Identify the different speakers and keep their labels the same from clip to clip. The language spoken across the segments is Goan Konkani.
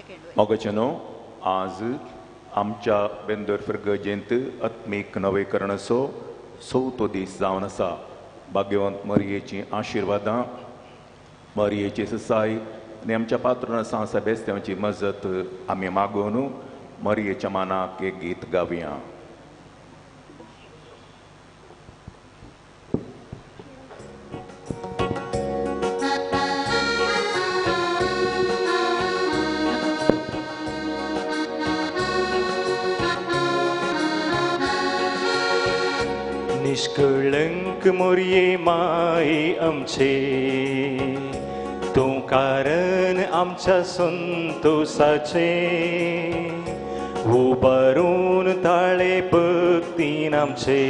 Speaker 1: मोगाचेनो आज आमच्या बेंदोर फिरगजेंत आत्मीक नवेकरणाचो चवथो दीस जावन आसा. भाग्यवंत मरयेची आशिर्वादां, मरयेची ससाय आनी आमच्या पात्रून आसा बेस्त्यांची मजत आमी मागोवन मरयेच्या मानाक एक गीत गावया.
Speaker 2: निष्कळंक मोरये माई आमचे, तूं कारण आमच्या संतोषाचे, उबारून ताळे भक्तीन आमचे,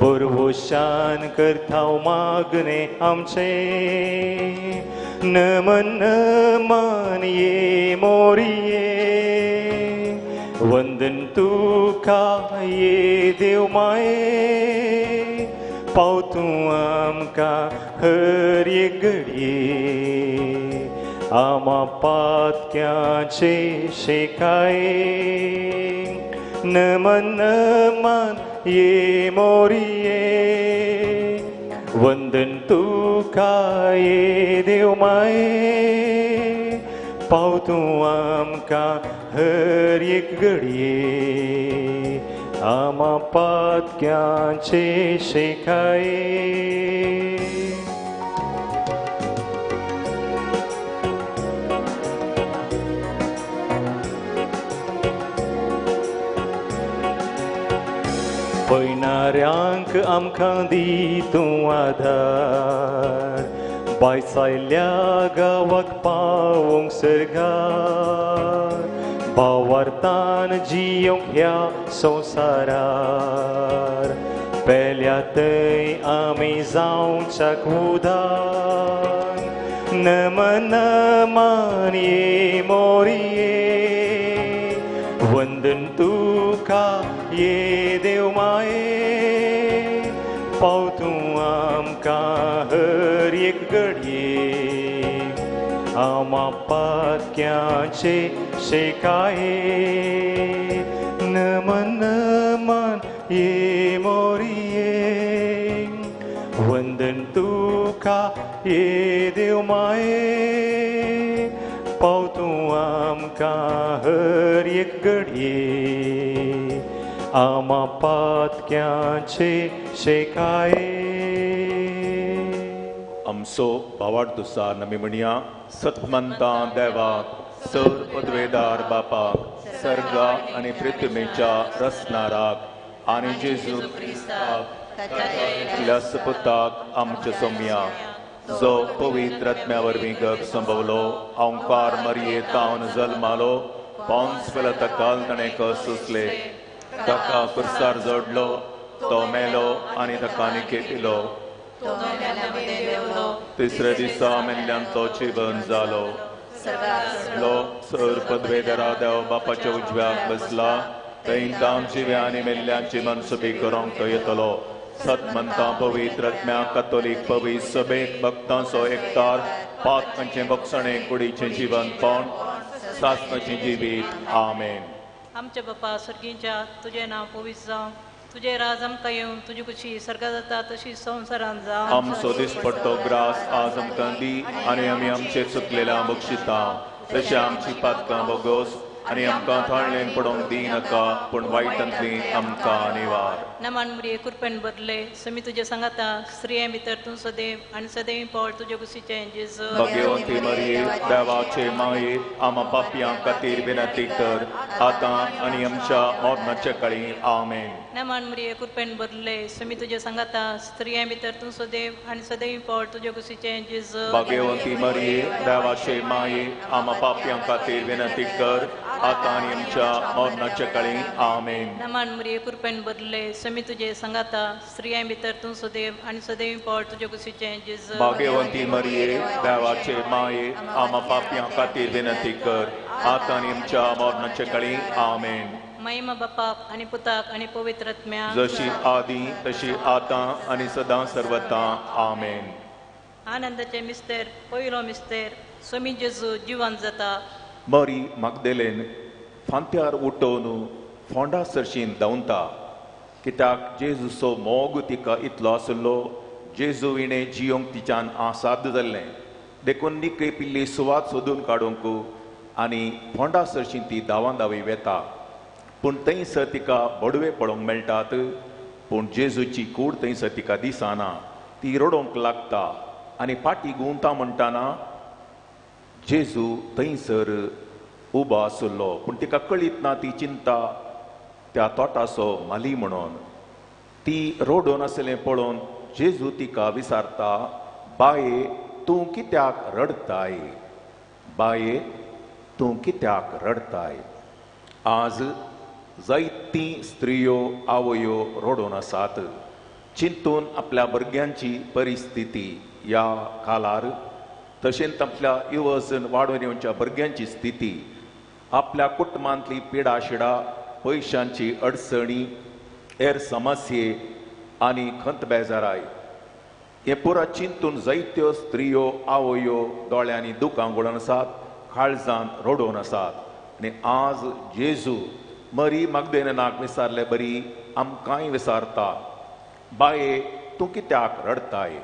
Speaker 2: बरवशान करता मागणे आमचे. नमन नमन ये मोरये, वंदन तुका ये देव माये, पाव तूं आमकां हर एक घडये, आमा पातक्याचे शेकाये. नमन नमन ये मोरये, वंदन तुका ये देव माये, पाव तूं आमकां हर एक घडये, आमा पातक्याचे शेकाये. पयणाऱ्यांक आमकां दी तूं आदार, बायसायल्या गांवाक पावोवंक सर्गार, भावार्थान जियोंक ह्या संवसारार, पेल्या थंय आमी जावच्याक उदार. नमन नमन ये मोरये, वंदन तुका ये देव माये, पाव तूं आमकां हर एक घडये, आमा पातक्याचे शेकाये. नमन नमन ये मोरये, वंदन तुका ये देव माये, पाव तूं आमकां हर एक घडये, आमा पातक्याचे शेकाये.
Speaker 1: आमचो भावार्थ आसा नमी म्हणया, सतमंता देवाक, सर पदवेदार बापाक, सर्गा आनी पृथ्वीच्या रचणाराक आनी जेजू क्रिस्ताक ताच्या पुताक आमच्या सोम्याक, जो पवित्र आत्म्या वरवीं गर्भ संभवलो, ओंकार मरये तावन जल्मालो, पॉन्स पिलाता काल ताणें कस सोंसले, ताका कुर्सार जोडलो, तो मेलो आनी ताका निकेतिलो, तिसऱ्या दिसा मेल्ल्यान तो जिवन जालो, लो सर पदवेदरा देव बापाच्या उजव्याक बसला, थंय ताम जिव्या आनी मेल्ल्यांची मनसुबी करूंक तो येतलो. सतमंता पवित्र आत्म्या कतोलीक पवित्र सभेक भक्तांचो एकतार, पातकांचें बक्षणें, कुडीचें जिवनपण, सासणाचें जिवीत. आमेन.
Speaker 3: आमच्या बापा सर्गींच्या, तुजें नांव पवित्र जावं, तुजें राज आमकां येवं, तुजी खुशी सर्गां जाता तशी संवसारांत जावं.
Speaker 1: आमचो दिसपट्टो ग्रास आज आमकां दी आनी आमी आमचे चुकलेल्या बक्षिता तशें आमची पातकां बोगोस आनी आमकां थळलें पडोवंक दी नाका, पूण वायटांतली आमकां निवार.
Speaker 3: नमन मुरये कृपेन बदले, समी तुजे सांगाता, स्त्रियां भितर तूं सदैव आनी सदैव पावल तुजे कुशीचें जेजू.
Speaker 1: भाग्यवंती मरये देवाचे माये, आमा पापयां खातीर विनंती कर, आतां आनी आमच्या मरणाच्या काळी. आमेन.
Speaker 3: नमन मुरये कृपेन बदले, समी तुजे सांगाता, स्त्रियां भितर तूं सदैव आनी सदैव पावल तुजे कुशीचें जेजू.
Speaker 1: भाग्यवंती मरये देवाचे माये, आमा पापयां खातीर विनंती कर, आतां आनी आमच्या मरणाच्या काळी. आमेन.
Speaker 3: नमन मुरये कृपेन बदले, समी तुजे सांगाता, स्त्रियां भितर तूं सदैव आनी सदैव पावल तुजे कुशीचें जेजू.
Speaker 1: भाग्यवंती मरये देवाचे माये, आमा पापयां खातीर विनंती कर, आतां आनी आमच्या मरणाच्या काळी. आमेन.
Speaker 3: महिमा बापाक आनी पुताक आनी पवित्र आत्म्याक,
Speaker 1: जशी आदी तशी आतां आनी सदां सर्वता. आमेन.
Speaker 3: आनंदाचे मिस्तेर पयलो मिस्तेर, स्वामी जेजू जिवन जाता.
Speaker 1: मरी मागदेलेन फांत्यार उठोवन फोंडा सरशीन धांवता, कित्याक जेजूचो मोग तिका इतलो आसलो, जेजू हिणें जियोंक तिच्यान आसाद जाल्लें. देखून निकय पिल्ली सुवात सोदून काडूंक आनी फोंडा सरशीं ती धांवां धांवी वेता. पूण थंयसर तिका बडवे पळोवंक मेळटात, पूण जेजूची कूड थंयसर तिका दिसना. ती रडोवंक लागता आनी फाटी गुंवता म्हणटाना जेजू थंयसर उबो आसलो, पूण तिका कळीत ना. ती चिंता त्या तोटाचो माली म्हणून. ती रडोवन आसलें पळोवन जेजू तिका विचारता, बाये तूं कित्याक रडताय? बाये तूं कित्याक रडताय? आज जायतीं स्त्रियो आवयो रडोवन आसात, चिंतून आपल्या भुरग्यांची परिस्थिती ह्या काळार, तशेंच आपल्या युवजन वाडून येवच्या भुरग्यांची स्थिती, आपल्या कुटुंबांतली पिडाशिडा, पयशांची अडचणी, हेर समस्ये आनी खंत बेजाराय हे पुरा चिंतून जायत्यो स्त्रियो आवयो दोळ्यांनी दुकां गळोवन आसात, काळजान रडोवन आसात. आनी आज जेजू मरी मागदेनाक विचारले बरी आमकांय विचारता, बाये तूं कित्याक रडताय?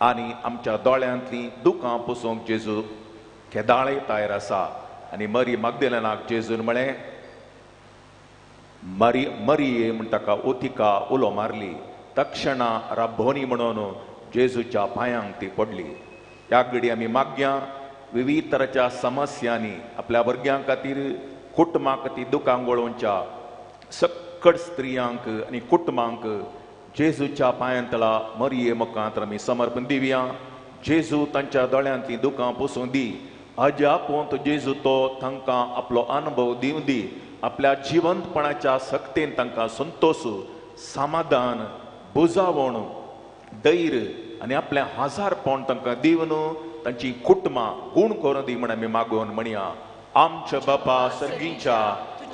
Speaker 1: आनी आमच्या दोळ्यांतली दुकां पुसूंक जेजू केदाळे तयार आसा. आनी मरी मागदेनाक जेजून म्हळें, मरी मरिये म्हण ताका तिका उलो मारली. तक्षणा राब्बोनी म्हणून जेजूच्या पांयांक ती पडली. ह्या घडी आमी मागया विविध तराच्या समस्यांनी आपल्या भुरग्यां खातीर, कुटुंबा खातीर दुकां गळोवच्या सक्कड स्त्रियांक आनी कुटुंबांक जेजूच्या पांयांतला मरिये मुखांत आमी समर्पण दिवया. जेजू तांच्या दोळ्यांतली दुकां पुसूं दी. अजापोंत जेजू तो तांकां आपलो अनुभव दिवं दी. आपल्या जिवंतपणाच्या सक्तेन तांकां संतोश, समाधान, बुजावण, धैर्य आनी आपलें हजारपण तांकां दिवन तांची कुटुंबां गूण करून दी म्हण आमी मागून म्हणया. आमच्या बापा सर्गीच्या,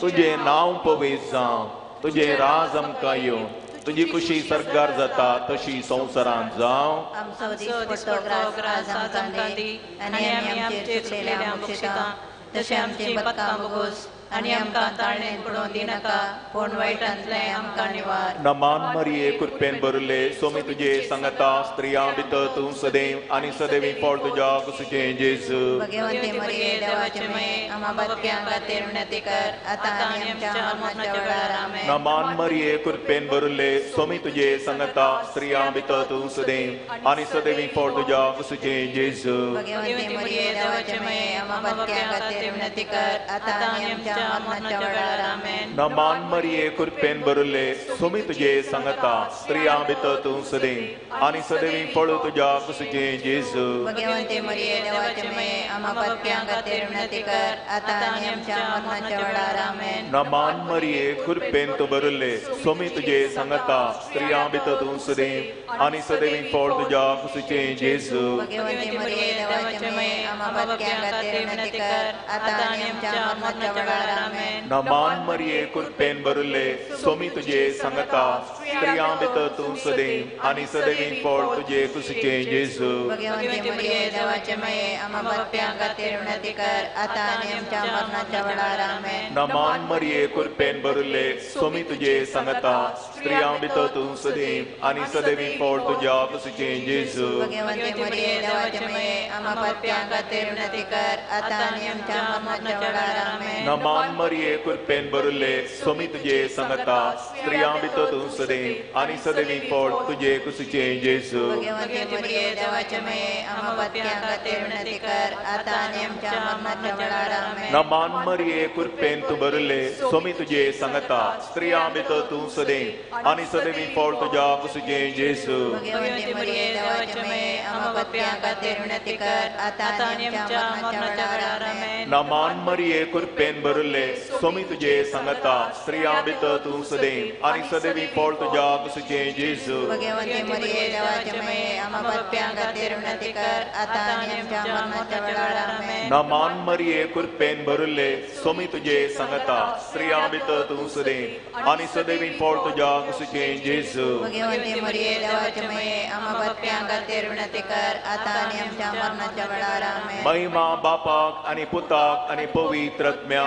Speaker 1: तुजें नांव पवित्र जावं, तुजें राज आमकां येवं, तुजी खुशी सर्गार जाता तशी संवसारांत जावं.
Speaker 4: आमचो दिसपट्टो ग्रास आज आमकां दी आनी आमी आमचे चुकलेल्या बक्षिता तशें आमची पत्कां भोगोस आनी आमकां ताळणेंत पडोवन दिनाका, पूण वायटांतलें आमकां निवार.
Speaker 1: नमान मरिये, कृपेन भरिल्ले, स्वामी तुजे सांगता, स्त्रियां भितर तूं सदैव आनी सदैवी फळ तुज्या कुशीचें जेजू.
Speaker 4: भगवंती मरिये, देवाचे माये, आम्हा पापयां खातीर विनंती कर, आतां आनी आमच्या मरणाच्या वेळार. आमेन.
Speaker 1: नमान मरिये, कृपेन भरिल्ले, स्वामी तुजे सांगता, स्त्रियां भितर तूं सदैव आनी सदैवी फळ तुज्या कुशीचें जेजू.
Speaker 4: भगवंती मरिये, देवाचे माये, आम्हा पापयां खातीर विनंती कर, आतां आनी आमच्या मरणाच्या वेळार. आमेन.
Speaker 1: नमान मरिये, कृपेन भरिल्ले, स्वामी तुजे सांगता, स्त्रियां भितर तूं सदैव आनी सदैवी फळ तुज्या कुशीचें जेजू.
Speaker 4: भगवंती मरिये, देवाचे माये, आम्हा पापयां खातीर विनंती कर, आतां आनी आमच्या मरणाच्या वेळार. आमेन.
Speaker 1: नमान मरिये, कृपेन तूं भरिल्ले, स्वामी तुजे सांगता, स्त्रियां भितर तूं सदैव आनी सदैवी फळ तुज्या कुशीचें जेजू.
Speaker 4: भगवंती मरिये, देवाचे माये, आम्हा पापयां खातीर विनंती कर, आतां आनी आमच्या मरणाच्या वेळार. आमेन.
Speaker 1: नमान मरिये, कृपेन भरिल्ले, स्वामी तुजे सांगता, स्त्रियां भितर तूं सदैव आनी सदैवी फळ तुजे कुशीचें जेजू.
Speaker 4: भगवंती मरिये, देवाचे माये, आम्हा पापयां खातीर विनंती कर, आतां आनी आमच्या मरणाच्या वेळार. आमेन.
Speaker 1: नमान मरिये, कृपेन भरिल्ले, स्वामी तुजे सांगता, स्त्रियां भितर तूं सदैव आनी सदैवी फळ तुज्या कुशीचें जेजू.
Speaker 4: भगवंती मरिये, देवाचे माये, आम्हा पापयां खातीर विनंती कर, आतां आनी आमच्या मरणाच्या वेळार. आमेन.
Speaker 1: नमान मरिये, कृपेन भरिल्ले, स्वामी तुजे सांगता, स्त्रियां भितर तूं सदैव आनी सदैवी फळ तुजे कुशीचें जेजू.
Speaker 4: भगवंती मरिये, देवाचे माये, आम्हा पापयां खातीर विनंती कर, आतां आनी आमच्या मरणाच्या वेळार. आमेन.
Speaker 1: नमान मरिये, कृपेन तूं भरिल्ले, स्वामी तुजे सांगता, स्त्रियां भितर तूं सदैव आनी सदैवी फळ तुज्या कुशीचें जेजू.
Speaker 4: भगवंती मरिये, देवाचे माये, आम्हा पापयां खातीर विनंती कर, आतां आनी आमच्या मरणाच्या वेळार. आमेन.
Speaker 1: नमान मरिये, कृपेन कृपेन भरिल्ले, सोमी तुजे सांगता, स्त्रियां भितर तूं सदैव आनी सदैवी फळ तुज्या कुशीचें जेजू।
Speaker 4: भगवंती मरिये देवाचे माये, आम्हा पाप्यां खातीर विनंती कर, आतां आनी आमच्या मरणाच्या वेळार। आमेन।
Speaker 1: नमान मरिये, कृपेन भरिल्ले, सोमी तुजे सांगता, स्त्रियां भितर तूं सदैव आनी सदैवी फळ तुज्या कुशीचें जेजू।
Speaker 4: भगवंती मरिये देवाचे माये, आम्हा पाप्यां खातीर विनंती कर, आतां आनी आमच्या मरणाच्या वेळार। आमेन।
Speaker 1: महिमा बापाक आनी पुताक आनी पवित्र आत्म्याक।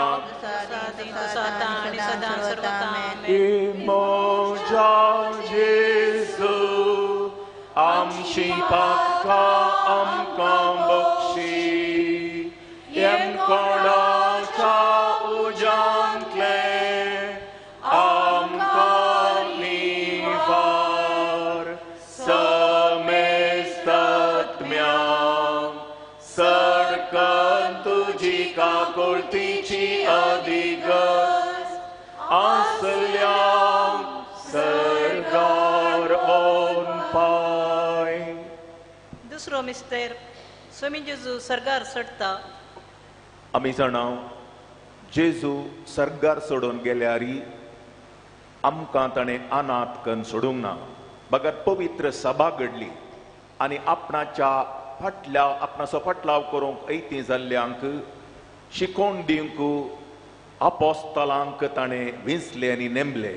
Speaker 1: म्हज्या जेजू, आमची पापा आमकां बक्षी, येमकोणाच्या उज्यांतले आमकां निवार, समेस्त आत्म्यांक सरकन तुजी काकुळतीची अधिगत आसल्यांक सरगार ओन पाय।
Speaker 3: दुसरो मिस्तेर, स्वामी जेजू सरगार चडटा।
Speaker 1: आमी जाणा जेजू सरगार सोडून गेल्यार आमकां ताणें अनाथ कन्न सोडूंक ना, बगर पवित्र सभा घडली आनी आपणाच्या फाटल्या आपणाचो फाटलाव करूंक ऐती जाल्ल्यांक शिकोवन दिवंक आपोस्तलांक ताणें विंचले आनी नेमले।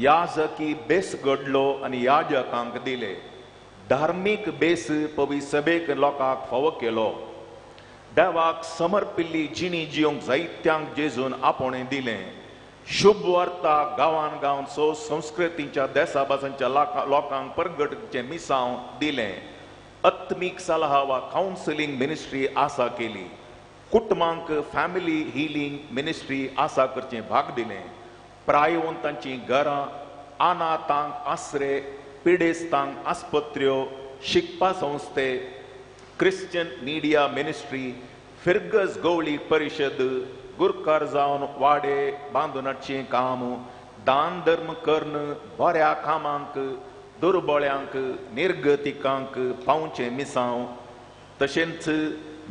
Speaker 1: याजकी बेस घडलो आनी याजकांक दिले। धार्मीक बेस पवी सभेक लोकांक फावो केलो। देवाक समर्पिल्ली जिणी जिवंक जायत्यांक जेजून आपोवणें दिलें। शुभ वार्ता गांवान गांव सो संस्कृतीच्या देसा भासांच्या लोकांक परगटचें मिसांव दिलें। आत्मीक सलाह वा कावन्सिलींग मिनिस्ट्री आसा केली। कुटुंबांक फॅमिली हिलींग मिनिस्ट्री आसा करचें भाग दिलें। प्रायवंतांचीं घरां, अनाथांक आसरे, पिडेस्तांक आस्पत्र्यो, शिकपा संस्थे, क्रिश्चन मिडिया मिनिस्ट्री, फिर्गज गवळी परिशद, गुरकार जावन वाडे बांदून हाडचें काम, दान धर्म कर्ण, बऱ्या कामांक, दुर्बळ्यांक, निर्गतिकांक पावचें मिसांव, तशेंच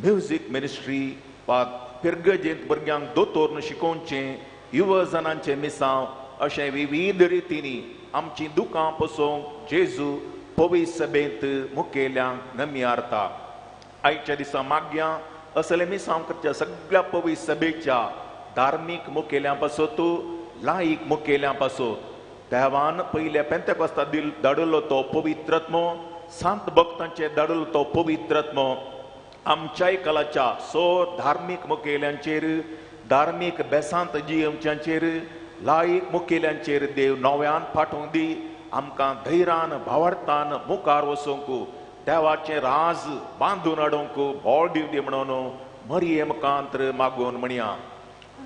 Speaker 1: म्युजीक मिनिस्ट्री वा फिर्गजेंत भुरग्यांक दोतोर शिकोवचें, युवजनांचें मिसांव, अशें विविध रितींनी आमचीं दुकां पसोवंक जेजू पवी सभेंत मुखेल्यांक नमियारता। आयच्या दिसा मागया असले मिसांव करच्या सगळ्या पवी सभेच्या धार्मीक मुखेल्यां पासत, लायक मुखेल्यां पासत देवान पयल्या पेंतेकोस्ता धाडलो तो पवित्रात्मो, सांत भक्तांचे धाडलो तो पवित्रात्मो आमच्याय कलाच्या सो धार्मीक मुखेल्यांचेर, धार्मीक बेसांत जियेवच्यांचेर, लायक मुखेल्यांचेर देव नव्यान पाठोवंक दी। आमकां धैर्यान भावार्थान मुखार वचूंक, देवाचें राज बांदून हाडूंक बळ दिवं दी म्हणून मरिये मुखांत्र मागून म्हणया।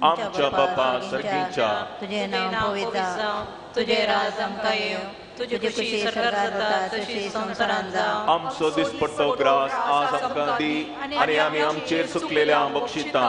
Speaker 1: आमच्या बापा सर्गीच्या,
Speaker 4: तुजें नांव पवित्र जावं, तुजें राज आमकां येवं, तुजी खुशी स्वर्गार जाता तशी संवसारांत जावं।
Speaker 1: आमचो दिसपट्टो ग्रास आज आमकां दी आनी आमी आमचेर चुकलेल्या बक्षिता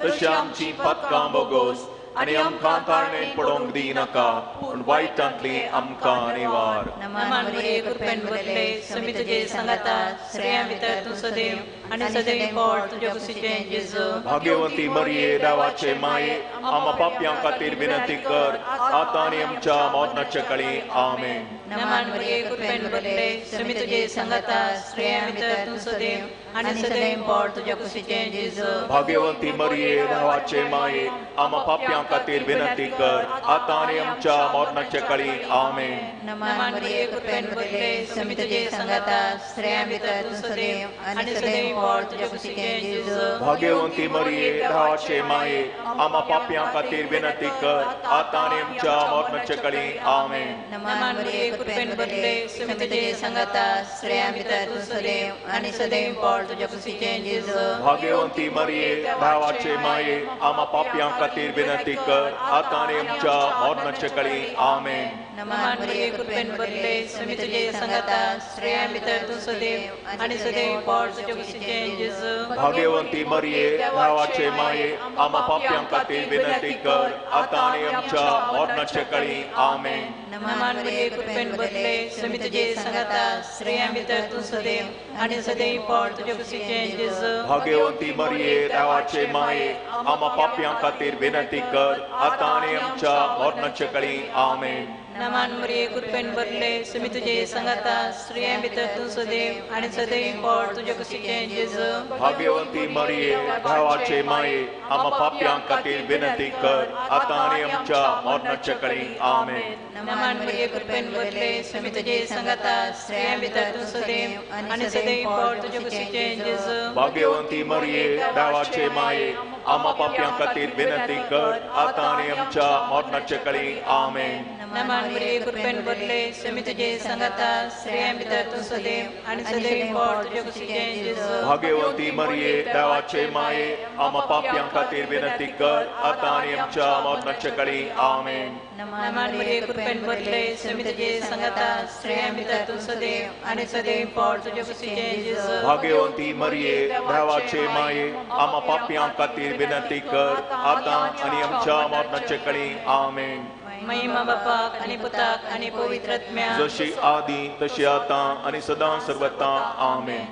Speaker 1: तशी आमची पातकां बोगोस आनी आमकां ताळणेंत पडोवंक दी नाका, पूण वायटांतली आमकां निवार।
Speaker 4: नमान मरिये, कृपेन भरले,
Speaker 3: स्वामी तुजे सांगाता, स्त्रियां भितर तूं सदैव आनी सदैव फळ तुज्या कुशीचें जेजू।
Speaker 1: भाग्यवंती मरिये, देवाचे माये, आम्हा पापयां खातीर विनंती कर, आतां आनी आमच्या मरणाच्या काळी। आमेन।
Speaker 3: नमान मरिये, कृपेन भरले, स्वामी तुजे सांगाता, स्त्रियां भितर तूं सदैव आनी सदैव फळ तुज्या कुशीचें जेजू।
Speaker 1: भाग्यवंती मरिये, देवाचे माये, आम्हा पापयां खातीर विनंती कर, आतां आनी आमच्या मरणाच्या काळी। आमेन।
Speaker 4: नमान मरिये, कृपेन भरले, स्वामी तुजे सांगाता, स्त्रियां भितर तूं सदैव आनी सदैव फळ तुज्या कुशीचें जेजू।
Speaker 1: भाग्यवंती मरिये, देवाचे माये, आम्हा पापयां खातीर विनंती कर, आतां आनी आमच्या मरणाच्या काळी। आमेन।
Speaker 4: नमान मरिये, कृपेन भरले, स्वामी तुजे सांगाता, स्त्रियां भितर तूं सदैव आनी सदैव फळ तुज्या कुशीचें जेजू।
Speaker 1: भाग्यवंती मरिये, देवाचे माये, आम्हा पापयां खातीर विनंती कर, आतां आनी आमच्या मरणाच्या काळी। आमेन।
Speaker 4: नमान मरिये, कृपेन भरले, स्वामी तुजे सांगाता, स्त्रियां भितर तूं सदैव आनी सदैव फळ तुज्या कुशीचें जेजू।
Speaker 1: भाग्यवंती मरिये, देवाचे माये, आम्हा पापयां खातीर विनंती कर, आतां आनी आमच्या मरणाच्या काळी। आमेन।
Speaker 4: नमान मरिये, कृपेन भरले, स्वामी तुजे सांगाता, स्त्रियां भितर तूं सदैव आनी सदैव फळ तुज्या
Speaker 3: तुजे कुशीचें जेजू.
Speaker 1: भाग्यवंती मरिये देवाचे माये, आमा पापयां खातीर विनंती कर आतां आनी आमच्या मरणाचे कळी. आमेन.
Speaker 3: नमान मरिये, कृपेन भरले, सुमी तुजे संगाता, स्त्रियां भितर तूं सदैव आनी सदैव पोट तुजे कुशीचें जेजू.
Speaker 1: भाग्यवंती मरिये देवाचे माये, आमा पापयां खातीर विनंती कर आतां आनी आमच्या मरणाचे कळी. आमेन.
Speaker 3: नमान मरिये, कृपेन भरले, सुमी तुजे संगाता, स्त्रियां भितर तूं सदैव आनी सदैव पोट तुजे कुशीचें जेजू.
Speaker 1: भाग्यवंती मरिये देवाचे माये, आमा पापयां खातीर विनंती कर आतां आनी आमच्या मरणाचे कळी. आमेन.
Speaker 3: नमान मरिये, कृपेन भरले, सुमी तुजे संगाता, स्त्रियां भितर तूं सदैव आनी सदैव पोट तुजे कुशीचें जेजू.
Speaker 1: भाग्यवंती मरिये देवाचे माये, आमा पापयां खातीर विनंती कर आतां आनी आमच्या मरणाचे कळी. आमेन.
Speaker 3: नमान मरिये, कृपेन भरले, सुमी तुजे संगाता, स्त्रियां भितर तूं सदैव आनी सदैव पोट तुजे कुशीचें जेजू.
Speaker 1: भाग्यवंती मरिये देवाचे माये, आमा पापयां खातीर विनंती कर आतां आनी आमच्या मरणाचे कळी. आमेन.
Speaker 3: महिमा बापाक आनी पुताक आनी पवित्र आत्म्याक,
Speaker 1: जशी आदी तशी आतां आनी सदां सर्वता. आमेन.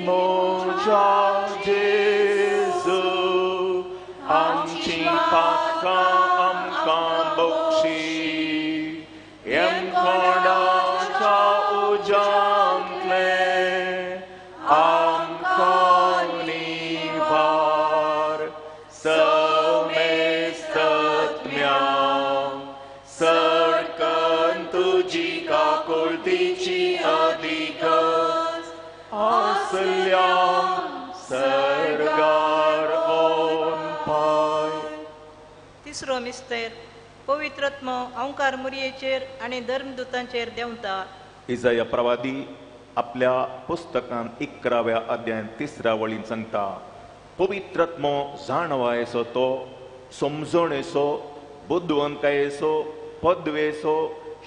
Speaker 1: म्हज्या जेजू, आमची पातकां आमकां बक्षी, यमकोंडाच्या उज्यांतलें आमकां निवार, समेस्तत्म्या सरकन तुजी काकुळतीची अधिगज आसल्या सर्गार ओन पाय.
Speaker 3: तिसरो मिस्तेर, पवित्रत्म अंकार मुरयेचेर आनी धर्मदूतांचेर देंवता.
Speaker 1: इजाया प्रवादी आपल्या पुस्तकान 11व्या अध्यायान 3ऱ्या वळीन सांगता, पवित्रत्म जाणवायेचो तो, समजणेचो, बुदवंतकायेचो, पदवेचो,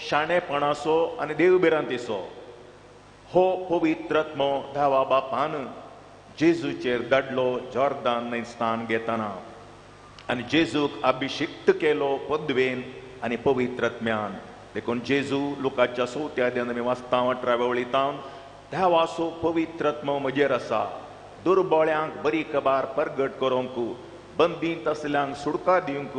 Speaker 1: शाणेपणाचो आनी देवभिरांतीचो. हो पवित्रत्म देवा बापान जेजूचेर धाडलो जॉर्दान न्हंय स्थान घेतना आनी जेजूक अभिषिक्त केलो पदवेन आनी पवित्रत्म्यान. देखून जेजू लुकाच्या 4थ्या अध्यायांत आमी वाचता 18व्या वळींत, देवाचो पवित्रत्म म्हजेर आसा, दुर्बळ्यांक बरी खबर परगट करूंक, बंदींत आसल्यांक सुटका दिवंक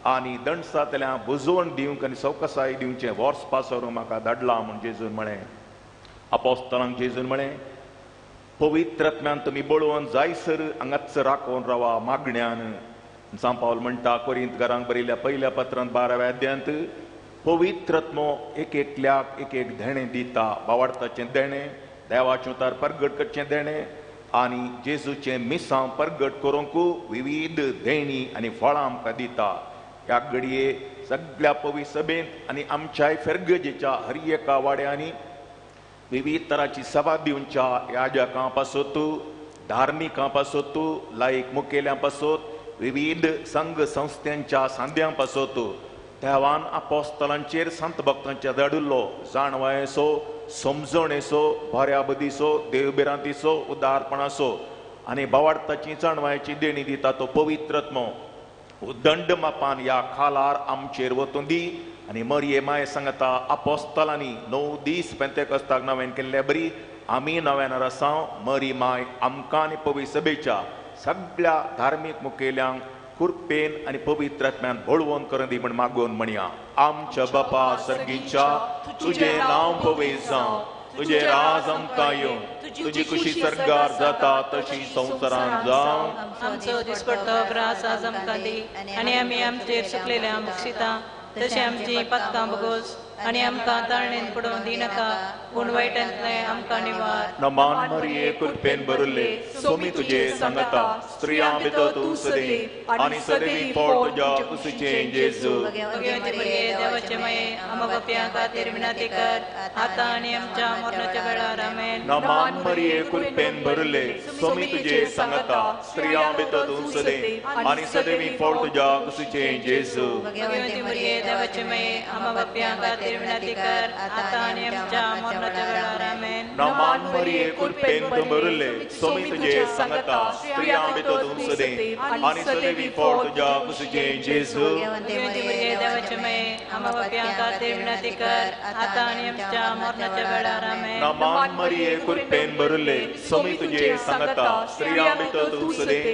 Speaker 1: आनी दणसांतल्यांक बुजवण दिवंक आनी सवकसाय दिवचें वर्स पासरून म्हाका धाडला म्हूण जेजून म्हळें. अपोस्तलांक जेजून म्हळें, पवित्रत्म्यान तुमी बळोवन जायसर हांगाच राखून रावा मागण्यान. सांत पावल म्हणटा कोरिंतकारांक बरयल्ल्या 1ल्या पत्रांत 12व्या अध्यायांत, पवित्रत्म एक एकल्याक एक एक देणें दिता, बावार्थाचें देणें, देवाचें उतार परगट करचें देणें आनी जेजूचें मिसांव परगट करूंक विविध देणी आनी फळां आमकां दिता. ह्या घडये सगळ्या पवित्र सभेंत आनी आमच्याय फेरगजेच्या हर एका वाड्यांनी विविध तराची सभा दिवच्या याजकां पासत, धार्मिकां पासत, लायक मुखेल्यां पासत, विविध संघ संस्थांच्या सांद्यां पासत देवान अपोस्तलांचेर संत भक्तांचेर धाडिल्लो जाणवायेचो, समजणेचो, बऱ्या बुद्धीचो, देवभिरांतीचो, उदारपणाचो आनी भावार्थाची जाणवायेची देणी दिता तो पवित्रत्म उदंड मापान ह्या खालार आमचेर वतून दी. आनी मरिये माये सांगता अपोस्तलांनी 9 दीस पेंतेकोस्ताक नव्यान केल्ले बरी आमी नव्यान आसाव. मरी माय आमकां आनी पवित्र सभेच्या सगळ्या धार्मीक मुखेल्यांक कृपेन आनी पवित्रत्म्यान बळवंत करून दी म्हण मागून म्हणया. आमच्या बापा सर्गीच्या, तुजें नांव पवित्र जावं, तुजें राज आमकां येवं, तुजी खुशी सर्गार जाता तशी संवसारांत जावं.
Speaker 3: आमचो दिसपडतो ग्रास आज आमकां दी आनी आमी आमचेर चुकलेल्या बक्षिता तशें आमची पातकां बगोस आनी आमकां ताळणेन पडोवंक दिनाका, पूण वायटांतलें आमकां निवार.
Speaker 1: नमान मरिये, कृपेन भरिल्ले, स्वामी तुजे सांगता, स्त्रियां भितर तूं सदैव आनी सदैव पोट तुज्या कुशीचें जेजू.
Speaker 3: भगवती मरिये, देवाचे माये, आमकां पापयां खातीर विनंती कर आतां आनी आमच्या मरणाच्या वेळार. आमेन.
Speaker 1: नमान मरिये, कृपेन भरिल्ले, स्वामी तुजे सांगता, स्त्रियां भितर तूं सदैव आनी सदैव पोट तुज्या कुशीचें जेजू.
Speaker 3: भगवती मरिये, देवाचे माये, आमकां पापयां खातीर खातीर विनंती कर आतां आनी आमच्या मरणाच्या वेळार आमेन.
Speaker 1: नमान मरिये कृपेन तूं भरिल्ले, स्वामी तुजे सांगाता, स्त्रियां भितर तूं सदें आनी सदैवी फळ तुज्या कुशीचें जेजू.
Speaker 3: भगवती मरिये देवाचे माये आम्हा पाप्यां खातीर विनंती कर आतां आनी आमच्या मरणाच्या वेळार आमेन.
Speaker 1: नमान मरिये कृपेन भरिल्ले, स्वामी तुजे सांगाता, स्त्रियां भितर तूं सदें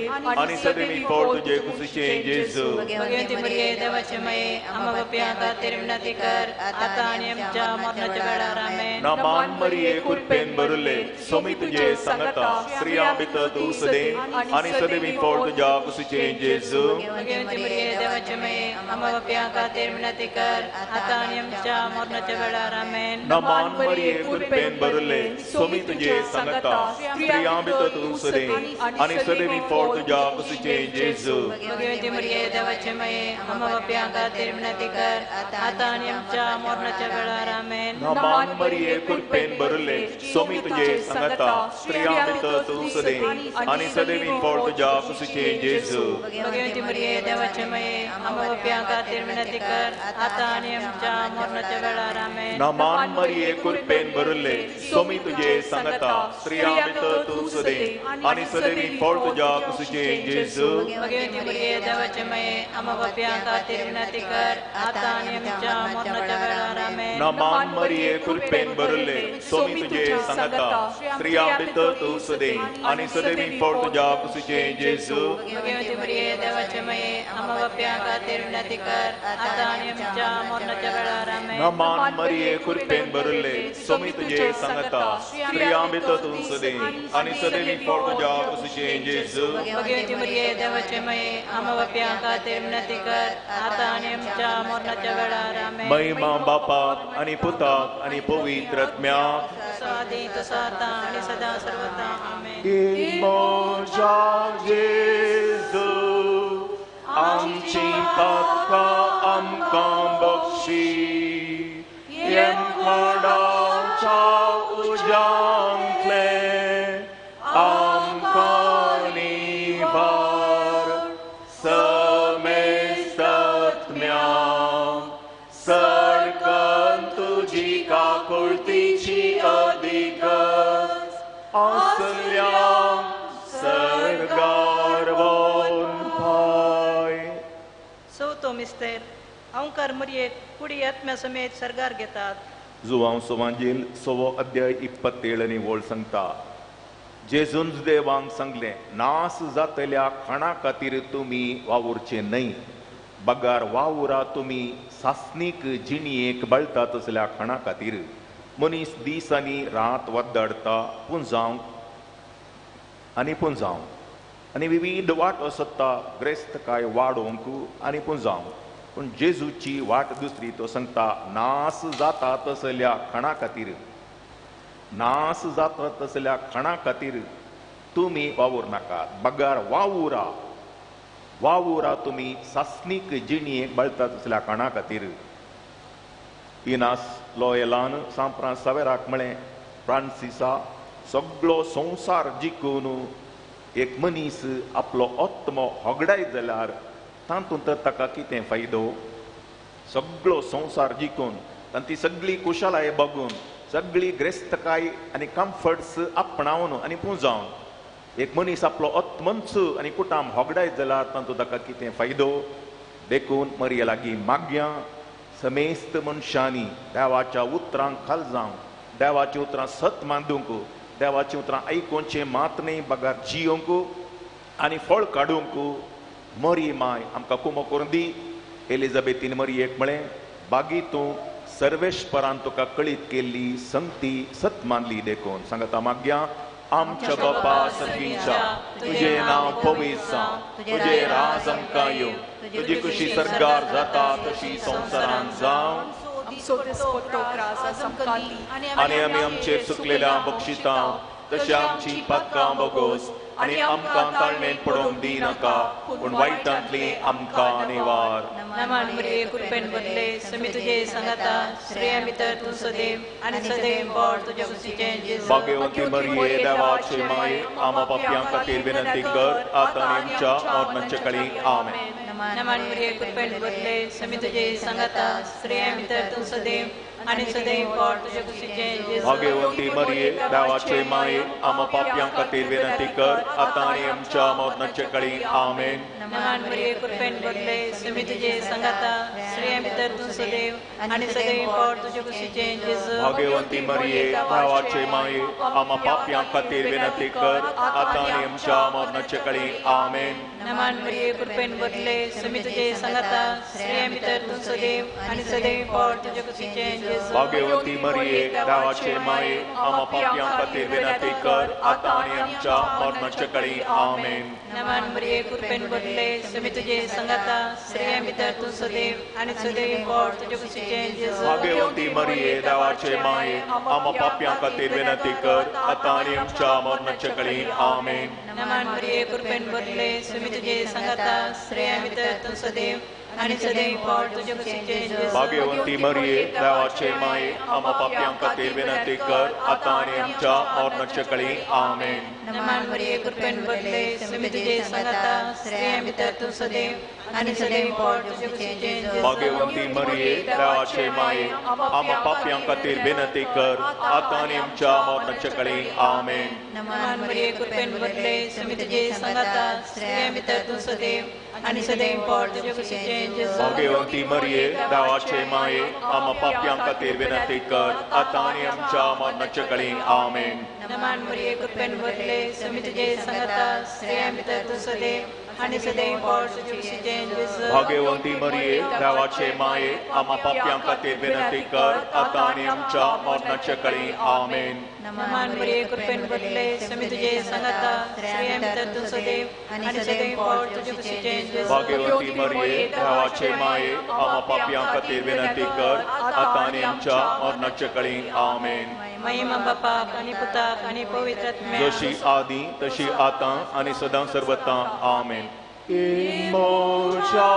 Speaker 1: आनी सदैवी फळ तुजे कुशीचें जेजू.
Speaker 3: भगवती मरिये देवाचे माये आम्हा पाप्यां खातीर विनंती कर आतां आनी आमच्या मरणाच्या वेळार आमेन.
Speaker 1: नमान मरिये कृपेन भरिल्ले, स्वामी तुजे सांगाता, स्त्रियां भितर तूं सदें आनी सदैवी फळ तुज्या कुशीचें जेजू.
Speaker 3: भगवती मरिये देवाचे माये आम्हा पाप्यां खातीर विनंती कर आतां आनी आमच्या मरणाच्या वेळार आमेन.
Speaker 1: नमान मरिये कृपेन भरिल्ले, स्वामी तुजे सांगाता, स्त्रियां भितर तूं सदें आनी सदैवी फळ तुज्या कुशीचें जेजू.
Speaker 3: भगवती मरिये देवाचे माये आम्हा पाप्यां खातीर विनंती कर आतां आनी आमच्या मरणाच्या वेळार आमेन.
Speaker 1: नमान मरिये कृपेन भरिल्ले, स्वामी तुजे सांगाता, स्त्रियां भितर तूं सदें आनी सदैवी फळ तुज्या कुशीचें जेजू.
Speaker 3: भगवती मरिये देवाचे माये आम्हा पाप्यां खातीर विनंती कर आतां आनी आमच्या मरणाच्या वेळार आमेन.
Speaker 1: नमान मरिये कृपेन भरिल्ले, स्वामी तुजे सांगाता, स्त्रियां भितर तूं सदें आनी सदैवी फळ तुज्या कुशीचें जेजू.
Speaker 3: भगवती मरिये देवाचे माये आम्हा पाप्यां खातीर विनंती कर आतां आनी आमच्या मरणाच्या वेळार आमेन.
Speaker 1: नमान मरिये कृपेन भरिल्ले, स्वामी तुजे सांगाता, स्त्रियां भितर तूं सदें आनी सदैवी फळ तुज्या कुशीचें जेजू.
Speaker 3: भगवती मरिये देवाचे माये आम्हा पाप्यां खातीर विनंती कर आतां आनी आमच्या मरणाच्या वेळार आमेन.
Speaker 1: नमान मरिये कृपेन भरिल्ले, स्वामी तुजे सांगाता, स्त्रियां भितर तूं सदें आनी सदैवी फळ तुज्या कुशीचें जेजू.
Speaker 3: भगवती मरिये देवाचे माये आम्हा पाप्यां खातीर विनंती कर आतां आनी आमच्या मरणाच्या वेळार आमेन.
Speaker 1: महिमा बापाक आनी पुताक आनी पवित्र आत्म्याक,
Speaker 3: जसो आदी तसो आतां आनी सदां सर्वदा आमेन.
Speaker 1: म्हज्या जेजू आमची पातकां आमकां बक्षी, येमकोंडाच्या उज्यांतले आमकां निवार, समेस्त आत्म्यांक सडकन तुजी काकुळतीची अधिगत आसल्या सर्गार वोन.
Speaker 3: चवथो मिस्तेर अंकार मरियेक कुडी आत्म्या समेत सर्गार घेतात.
Speaker 1: जुवांव सुवांजील 6 अध्याय 27 वळ सांगता, जेजून देवांक सांगलें, नास जातल्या खाणा खातीर तुमी वावुरचे न्हय, बगार वावुरा तुमी सासणीक जिणयेक बळटा तसल्या खाणा खातीर. मनीस दीस आनी रात वद्दाडटा पुंजावंक आनी पुंजावंक आनी विविध वाट सोदता ग्रेस्तकाय वाडोवंक आनी पुंजावंक, पूण जेजूची वाट दुसरी. तो सांगता नास जाता तसल्या खाणा खातीर, नास जाता तसल्या खाणा खातीर तुमी वावूर नाकात, बगार वावुरा वावुरा तुमी सासणीक जिणयेक बळटा तसल्या खाणा खातीर. इनास लोयलान सांप्रां सवेराक म्हळें, फ्रांसिसा, सगळो संवसार जिखून एक मनीस आपलो आत्मो होगडायत जाल्यार तातूंत ताका कितें फायदो? सगळो संवसार जिखून तांची सगळी कुशलाय बघून सगळी ग्रेस्तकाय आनी कम्फर्ट्स आपणावन आनी पुंजावन एक मनीस आपलो आत्मंच आनी कुटाम होगडायत जाल्यार तातूंत ताका कितें फायदो? देखून मरिये लागीं मागया समेस्त मनशांनी देवाच्या उतरांक खाल जावंक, देवाची उतरां सत मांदूंक, देवाची उतरां आयकुचें मात न्हय बगार जियोंक आनी फळ काडूंक मरी माय आमकां कुमो करून दी. एलिझाबेथीन मरियेक म्हळें, बागी तूं सर्वेश्वरान तुका कळीत केल्ली संगती सत मानली देखून सांगता मागया, आमच्या बापा सर्गीच्या, तुजें नांव पवित्र जावं, तुजें राज आमकां येवं, तुजी खुशी सर्गार जाता तशी संवसारांत जावं. आनी आमी आमचेर चुकलेल्या बक्षिता तशी आमची पातकां बगोस आनी आमकां ताळणेंत पडोवंक दिनाका, पूण वायटांतली आमकां निवार.
Speaker 3: नमान मरिये कृपेन भरले, स्वामी तुजे सांगाता, स्त्रियां भितर तूं सदैव आनी सदैव बोट तुज्या कुशीचें जेजू.
Speaker 1: भाग्यवंती मरिये देवाचे माये, आमा पापयां खातीर विनंती कर आतां आनी आमच्या मरणाच्या काळी. आमेन.
Speaker 3: नमान मरिये कृपेन भरले स्वामी तुजे सांगाता स्त्रियां भितर तूं सदैव आनी सदैव पोट तुजे कुशीचें जेजू।
Speaker 1: भाग्यवंती मरिये देवाचे माये आमा पापयां खातीर विनंती कर आतां आनी आमच्या मरणाचे कळी आमेन।
Speaker 3: नमान मरिये कृपेन भरले स्वामी तुजे सांगाता स्त्रियां भितर तूं सदैव आनी सदैव पोट तुजे कुशीचें जेजू।
Speaker 1: भाग्यवंती मरिये देवाचे माये आमा पापयां खातीर विनंती कर आतां आनी आमच्या मरणाचे कळी आमेन।
Speaker 3: नमान मरिये कृपेन भरले स्वामी तुजे सांगाता स्त्रियां भितर तूं सदैव आनी सदैव पोट तुजे कुशीचें जेजू।
Speaker 1: भाग्यवंती मरिये देवाचे माये आमा पापयां खातीर विनंती कर आतां आनी आमच्या मरणाचे कळी आमेन।
Speaker 3: नमान मरिये कृपेन भरले स्वामी तुजे सांगाता स्त्रियां भितर तूं सदैव आनी सदैव पोट तुजे कुशीचें जेजू।
Speaker 1: भाग्यवंती मरिये देवाचे माये आमा पापयां खातीर विनंती कर आतां आनी आमच्या मरणाचे कळी आमेन।
Speaker 3: नमान मरिये कृपेन भरले स्वामी तुजे सांगाता स्त्रियां भितर तूं सदैव आनी सदैव पोट तुजे कुशीचें जेजू।
Speaker 1: भाग्यवंती मरिये देवाचे माये आमा पापयां खातीर विनंती कर आतां आनी आमच्या मरणाचे कळी आमेन।
Speaker 3: नमान मरिये कृपेन भरले स्वामी तुजे सांगाता स्त्रियां भितर तूं सदैव आनी सदैव पोट तुजे कुशीचें जेजू।
Speaker 1: भाग्यवंती मरिये देवाचे माये आमा पापयां खातीर विनंती कर आतां आनी आमच्या मरणाचे कळी आमेन।
Speaker 3: नमान मरिये कृपेन भरले स्वामी तुजे सांगाता स्त्रियां भितर तूं सदैव आनी सदैव पोट तुजे कुशीचें जेजू।
Speaker 1: भाग्यवंती मरिये देवाचे माये आमा पापयां खातीर विनंती कर आतां आनी आमच्या मरणाचे कळी आमेन।
Speaker 3: नमान मरिये कृपेन भरले स्वामी तुजे सांगाता स्त्रियां भितर तूं सदैव आनी सदैव पोट तुजे कुशीचें जेजू।
Speaker 1: भाग्यवंती मरिये देवाचे माये आमा पापयां खातीर विनंती कर आतां आनी आमच्या मरणाचे कळी आमेन।
Speaker 3: नमान मरिये कृपेन भरले स्वामी तुजे सांगाता स्त्रियां भितर तूं सदैव आनी सदैव पोट तुजे कुशीचें जेजू।
Speaker 1: भाग्यवंती मरिये देवाचे माये आमा पापयां खातीर विनंती कर आतां आनी आमच्या मरणाचे कळी आमेन।
Speaker 3: महिमा बापाक आनी पुताक आनी पवित्र आत्म्याक,
Speaker 1: जशी आदी तशी आतां आनी सदां सर्वता आमेन। म्हज्या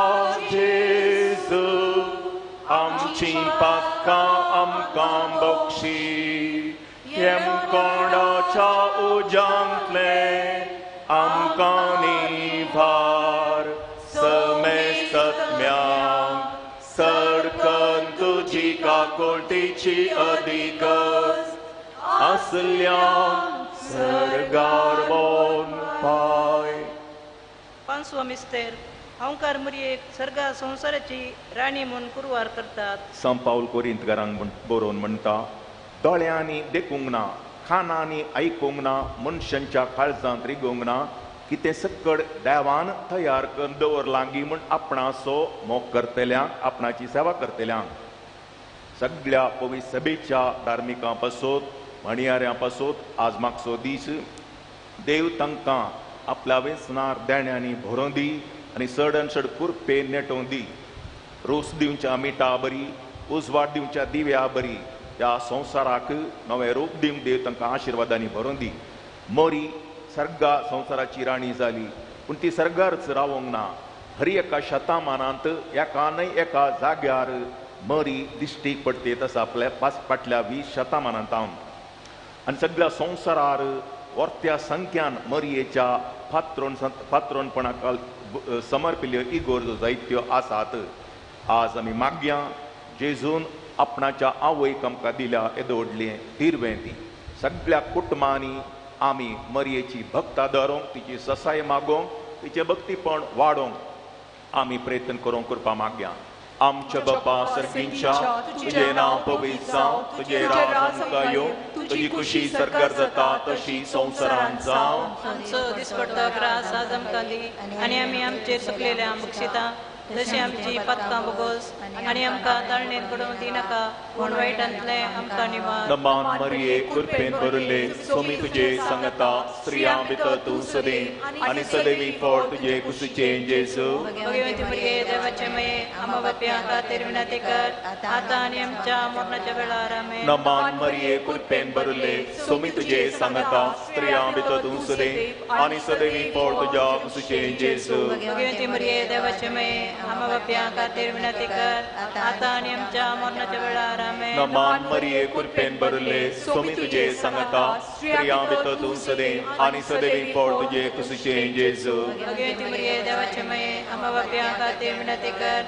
Speaker 1: जेजू आमची पातकां आमकां बक्षी येमकोंडाच्या उज्यांतले आमकां निभार समेस्तम्यांक सडकन तुजी काकोटीची अधिगज आसल्यान सर्गार वोन पाय।
Speaker 3: पांचवो मिस्तेर हांवकार मुरयेक सर्गा संवसाराची राणी म्हूण कुरवार करतात।
Speaker 1: संत पावल कोरिंतकारांक बरोवन म्हणटा, दोळ्यांनी देखूंक ना, कानांनी आयकूंक ना, मनशांच्या काळजांत रिगोवंक ना कितें सक्कड देवान तयार करून दवरलां गी म्हूण आपणाचो मोग करतल्यांक, आपणाची सेवा करतल्यांक। सगळ्या पवित्र सभेच्या धार्मिकां पासत, म्हणयाऱ्यां पासत आज मागचो दीस देव तांकां आपल्या वेसनार देण्यांनी भरोवन दी आनी चड आनी चड कुरपेन नेटोवन दी। रोस दिवच्या मिठा बरी, उजवाड दिवच्या दिव्या बरी ह्या संवसाराक नवें रूप दिवंक देव तांकां आशिर्वादांनी भरोवन दी। मोरी सर्गा संवसाराची राणी जाली पूण ती सर्गारच रावोंक ना। हर एका शतमानांत एका न्हय एका जाग्यार मरी दिश्टीक पडते तसो आपल्या फाटल्या 20 शतमानांत आनी सगळ्या संवसारार वर्त्या संख्यान मरयेच्या पात्रोणपणाक समर्पिल्ल्यो इगोर्जो जायत्यो आसात। आज आमी मागया जेजून आपणाच्या आवयक आमकां दिल्या येदो व्हडलें दिर्वें ती सगळ्या कुटुंबांनी आमी मरयेची भक्ता धरूंक, तिची ससाय मागोवंक, तिचें भक्तीपण वाडोवंक आमी प्रयत्न करूंक करपा मागया। आमच्या बापा सर्गींच्या, तुजें नांव पवित्र जावं, तुजें राज आमकां येवं, तुजी खुशी सर्गार जाता तशी संवसारांत जावं।
Speaker 3: आमचो दिसपडतो ग्रास आज आमकां दी आनी आमी आमचेर चुकलेल्या बक्षिता तशी आमची पातकां बोगोस आनी आमकां ताळणेंत पडोवंक दिनाका, पूण वायटांतलें आमकां निवार।
Speaker 1: नमान मरिये कृपेन भरिल्ले, स्वामी तुजे सांगता, स्त्रियां भितर तूं सदैव आनी सदैवी फळ तुजे कुशीचें जेजू।
Speaker 3: भगवंती मरिये देवाचे माये, आम्हा पाप्यां खातीर विनंती कर आतां आनी आमच्या मरणाच्या वेळार। आमेन।
Speaker 1: नमान मरिये कृपेन भरिल्ले, स्वामी तुजे सांगता, स्त्रियां भितर तूं सदैव आनी सदैवी फळ तुज्या कुशीचें जेजू।
Speaker 3: भगवंती मरिये देवाचे माये, आमा बाप्या खातीर विनंती कर आतां आनी आमच्या मरणाच्या वेळार आमेन.
Speaker 1: नमान मरिये कृपेन भरिल्ले स्वामी तुजे सांगता स्त्रियां भितर तूं सदैव आनी सदैव फळ तुजे कुशीचें जेजू.
Speaker 3: भगवती मरिये देवाचे माये आमा बाप्या खातीर विनंती कर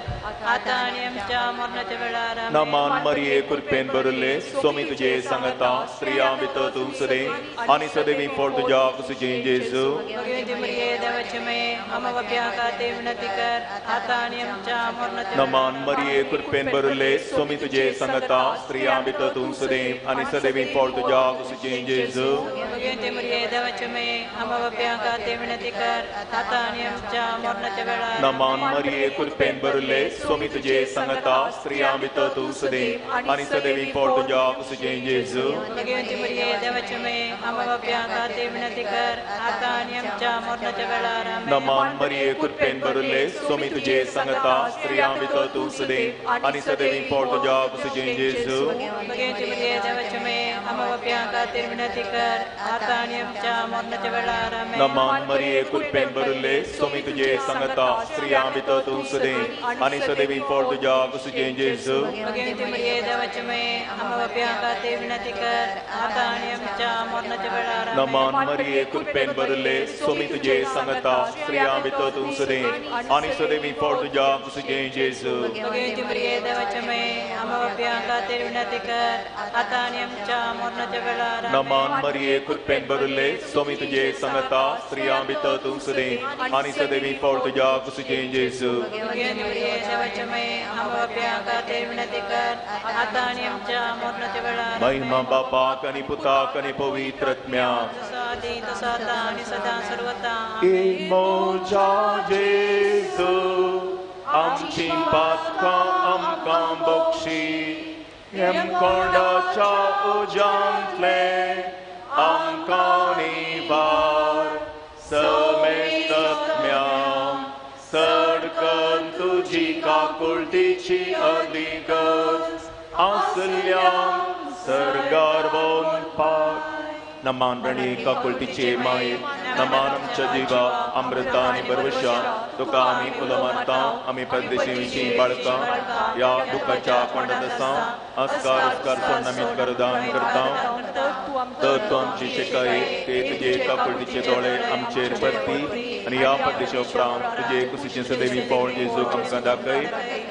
Speaker 3: आतां आनी आमच्या मरणाच्या वेळार आमेन.
Speaker 1: नमान मरिये कृपेन भरिल्ले स्वामी तुजे सांगता स्त्रियां भितर तूं सदैव आनी सदैव फळ तुज्या कुशीचें जेजू.
Speaker 3: भगवती मरिये देवाचे माये आमा बाप्या खातीर विनंती कर आतां आनी आमच्या मरणाच्या.
Speaker 1: नमान मरिये कृपेन भरिल्ले स्वामी तुजे सांगता स्त्रियां भितर तूं सदैव आनी सदैव फळ तुज्या कुशीचें जेजू.
Speaker 3: भगवती मरिये देवाचे माये आमा बाप्या खातीर विनंती कर आतां आनी आमच्या मरणाच्या वेळार.
Speaker 1: नमान मरिये कृपेन भरिल्ले स्वामी तुजे सांगता स्त्रियां भितर तूं सदैव आनी सदैव फळ तुज्या कुशीचें जेजू.
Speaker 3: भगवती मरिये देवाचे माये आमा बाप्या खातीर विनंती कर आतां आनी आमच्या मरणाच्या वेळार आमेन.
Speaker 1: नमान मरिये कृपेन भरिल्ले स्वामी तुजे सांगता स्त्रियां भितर तूं सदैव आनी सदैव फळ तुज्या कुशीचें जेजू.
Speaker 3: भगवती मरिये देवाचे माये आमा बाप्या खातीर विनंती कर आतां आनी आमच्या मरणाच्या वेळार आमेन.
Speaker 1: नमान मरिये कृपेन भरिल्ले स्वामी तुजे सांगता स्त्रियां भितर तूं सदैव आनी सदैव फळ तुज्या कुशीचें जेजू.
Speaker 3: भगवती मरिये देवाचे माये आमा बाप्या खातीर विनंती कर आतां आनी आमच्या मरणाच्या वेळार आमेन.
Speaker 1: नमान मरिये कृपेन भरिल्ले स्वामी तुजे सांगता स्त्रियां भितर तूं सदैव आनी सदैव फळ तुज्या कुशीचें जेजू.
Speaker 3: भगवती मरिये देवाचे माये आमा बाप्या खातीर विनंती कर आतां आनी आमच्या मरणाच्या वेळार आमेन.
Speaker 1: नमान मरिये कृपेन भरिल्ले स्वामी तुजे सांगता स्त्रियां भितर तूं सदैव आनी सदैव फळ तुज्या कुशीचें जेजू.
Speaker 3: भगवती मरिये देवाचे माये आमा बाप्या खातीर विनंती कर आतां आनी आमच्या मरणाच्या वेळार.
Speaker 1: महिमा बापाक आनी पुताक आनी पवित्र आत्म्याक
Speaker 3: जसो आदी तसो आतां आनी सदां सर्वता.
Speaker 1: ए म्हज्या जेजू आमची पातकां आमकां बक्षी हेमकोंडाच्या उज्यांतले आमकां निवार समेस्तम्या सडकन तुजी काकुळटीची अदिगत आसल्या सर्गार वनपाक. नमान रणी काकुळटीचे माये नमान आमच्या जिवा अमृता आनी बरवशा तुका आमी उलो मारता आमी परदेशी विशीं बाळकां ह्या दुखाच्या कोंडांत आसा अस्कार अस्कार सोडून आमी तुका दान करता तर तूं आमची शिकाय ते तुजे काकुळटीचे दोळे आमचेर परती आनी ह्या परदेशा उपरांत तुजे कुशीचें सदैवी पावल जेजूक आमकां दाखय.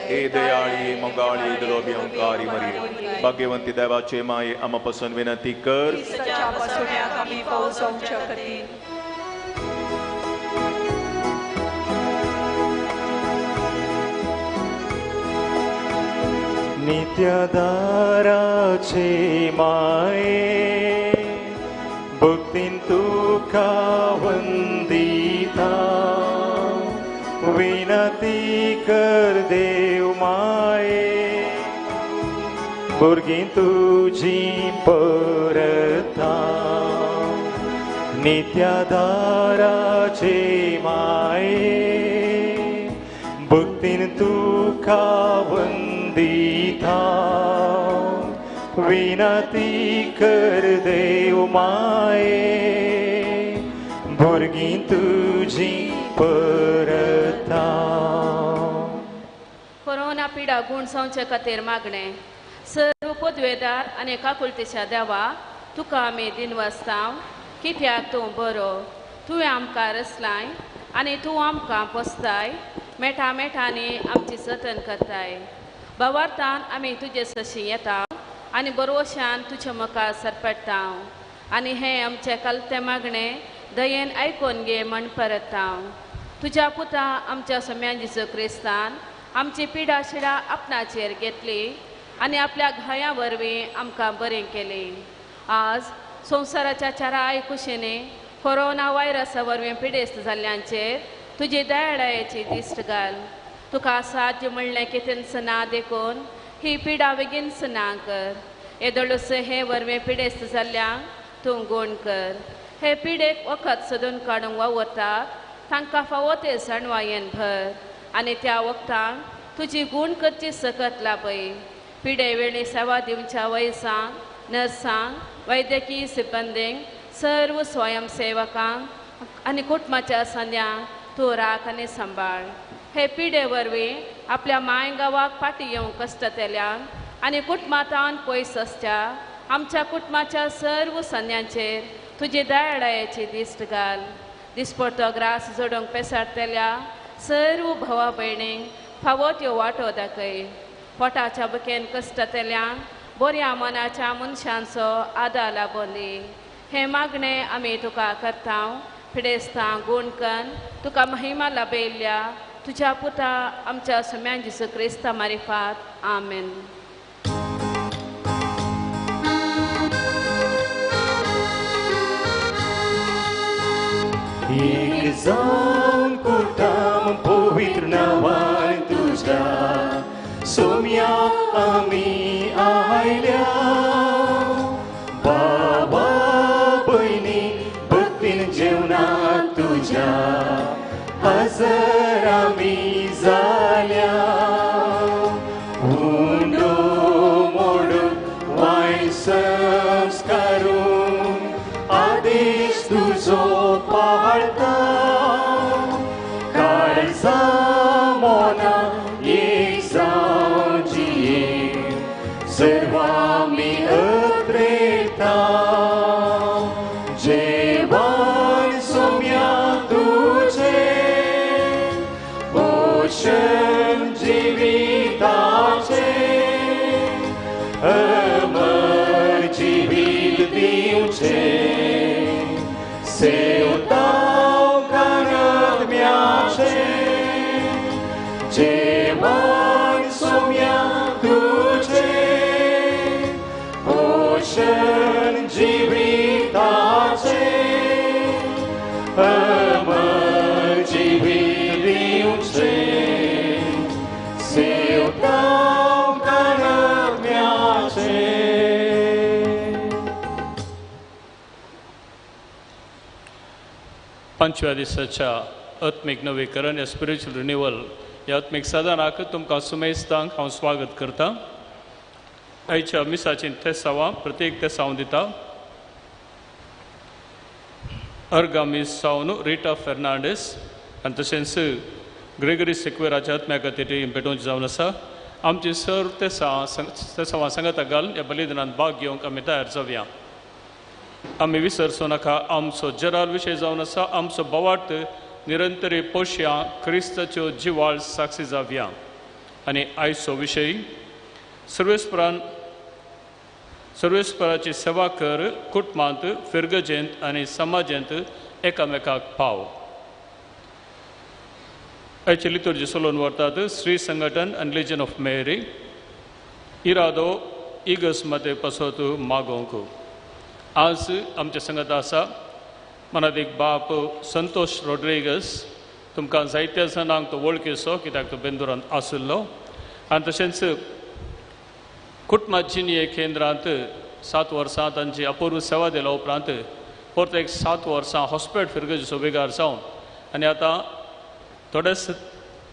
Speaker 1: हे दयाळी मोगाळी दलोबियंकारी मरिये भाग्यवंती देवाचे माये आमा पासून विनंती कर.
Speaker 2: नित्यदाराचे माये भक्तीन तुका वंदिता विनती कर देव माये भुरगीं तुजी परता नित्यादाराचे माये भक्तीन तुका वंदिता विनती कर देव माये भुरगीं तुजी परता.
Speaker 5: कोरोना पिडा गुण जावचे खातीर मागणें. सर्व पदवेदार आनी काकुळतेच्या देवा तुका आमी दिनवासता कित्याक तूं बरो तुवें आमकां रचलाय आनी तूं आमकां पोसताय मेठा मेठांनी आमची जतन करताय. भावार्थान आमी तुजे सशी येता आनी बरोवशान तुजे मुखार सरपडटा आनी हें आमचें कलतें मागणें दयेन आयकून घे म्हण परता. तुज्या पुता आमच्या सम्यान जेजू क्रिस्तान आमची पिडा शिडा आपणाचेर घेतली आनी आपल्या घाया वरवीं आमकां बरें केलें. आज संवसाराच्या चाराय कुशींनी कोरोना व्हायरसा वरवीं पिडेस्त जाल्ल्यांचेर तुजी दयाळायेची दिश्ट घाल. तुका साध्य म्हणलें कितेंच ना देखून ही पिडा बेगीनच ना कर. येदोळूस हे वरवीं पिडेस्त जाल्ल्यांक तूं गूण कर. हे पिडेक वखद सोदून काडूंक वावुरतात तांकां फावो ते जाणवायेन भर आनी त्या वखदांक तुजी गूण करची सकत लाभय. पिडे वेळी सेवा दिवच्या वयसांक नर्सांक वैद्यकीय सिब्बंदींक सर्व स्वयंसेवकांक आनी कुटुंबाच्या संद्यांक तूं राख आनी सांबाळ. हे पिडे वरवीं आपल्या माय गांवाक फाटीं येवंक कश्टतेल्यांक आनी कुटुंबांतावन पयस आसच्या आमच्या कुटुंबाच्या सर्व सन्यांचेर तुजी दयाळायेची दिश्ट घाल. दिसपडतो ग्रास जोडूंक पेसाडटल्या सर्व भावा भयणींक फावो त्यो वाटो दाखय. पोटाच्या बुकेन कश्टतेल्यांक बऱ्या मनाच्या मनशांचो आदार लागून दी. हें मागणें आमी तुका करता. पिडेस्तां गुणकन तुका महिमा लाभयल्ल्या तुज्या पुता आमच्या सम्यान जेजू क्रिस्ता मारिफात. आमेन.
Speaker 2: एक जावन कुटाम पवित्र नांवान तुज्या सोम्या आमी आयल्या. बाबा भयणी भक्तीन जेवणा तुज्या हजर आमी जाल्या. उंडो मोडून वायट संस्कारून आदेश तुजो पाळता. काळजा मोना एक जावन जिये सर्वामी अत्रेता. जेवण सोम्या तुझे पोषण जिविताचे अमर जिवीत दिवचे सेवताव कानात्म्याचे. जेवण सोम्या तुझे पोषण जिविताचे अमर जिवीत दिवचे सेवताव कानात्म्याचे.
Speaker 6: पंचव्या दिसाच्या आत्मीक नवीकरण या स्पिरिच्युअल रिन्युअल ह्या आत्मीक साधनाक तुमकां सुमेस्तांक हांव स्वागत करता. आयच्या मिसाची तेसांवां प्रत्येक तेसांव दिता. अर्गा मीस सावन रिटा फेर्नांडीस आनी तशेंच ग्रेगरी सिक्वेराच्या आत्म्या खातीर भेटोवची जावन आसा. आमची सर्व तेसांवां सांगाता घाल ह्या बलिदानांत भाग घेवंक आमी तयार जावया. आमी विसरचो नाका आमचो जराल विशय जावन आसा आमचो बोवाट निरंतरी पोशया क्रिस्ताच्यो जिवाळ साक्षी जावया. आनी आयचो विशय सर्वेस्परान सर्वेस्पराची सेवा कर कुटुंबांत फिरगजेंत आनी समाजेंत एकामेकाक पाव. आयची लितुर्जी चलोवन व्हरतात श्री संघटन आनी लिजन ऑफ मेरी इरादो इगस मते पसत मागोवंक. आज आमच्या संगत आसा मनादीक बाप संतोष रोड्रिगस. तुमकां जायत्या जाणांक तो वळखीचो कित्याक तो बेंदुरांत आशिल्लो. आनी तशेंच कुटुंबा जिणये केंद्रांत 7 वर्सां तांची अपूर्व सेवा दिल्या उपरांत परत एक 7 वर्सां हॉस्पिटल फिरगजेचो बेगार जावन आनी आतां थोड्याच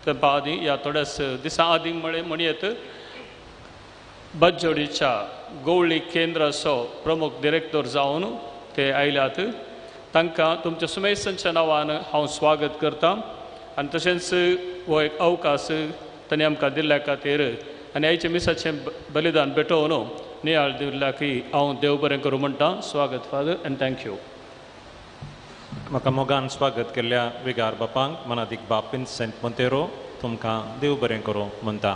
Speaker 6: तेंपा आदीं ह्या थोड्याच दिसां आदीं म्हणयेत बज्जोडीच्या गोवळी केंद्राचो प्रमुख डिरेक्टर जावन ते आयल्यात. तांकां तुमच्या सुमेसांच्या नांवान हांव स्वागत करता. आनी तशेंच हो एक अवकाश तांणी आमकां दिल्ल्या खातीर आनी आयच्या मिसाचें बलिदान भेटोवन नियाळ दिल्ल्या की हांव देव बरें करूं म्हणटा. स्वागत फादर आनी thank you.
Speaker 7: म्हाका मोगान स्वागत केल्ल्या विगार बापांक मनादीक बाप विन्सेंट मोंतेरो तुमकां देव बरें करूं म्हणटा.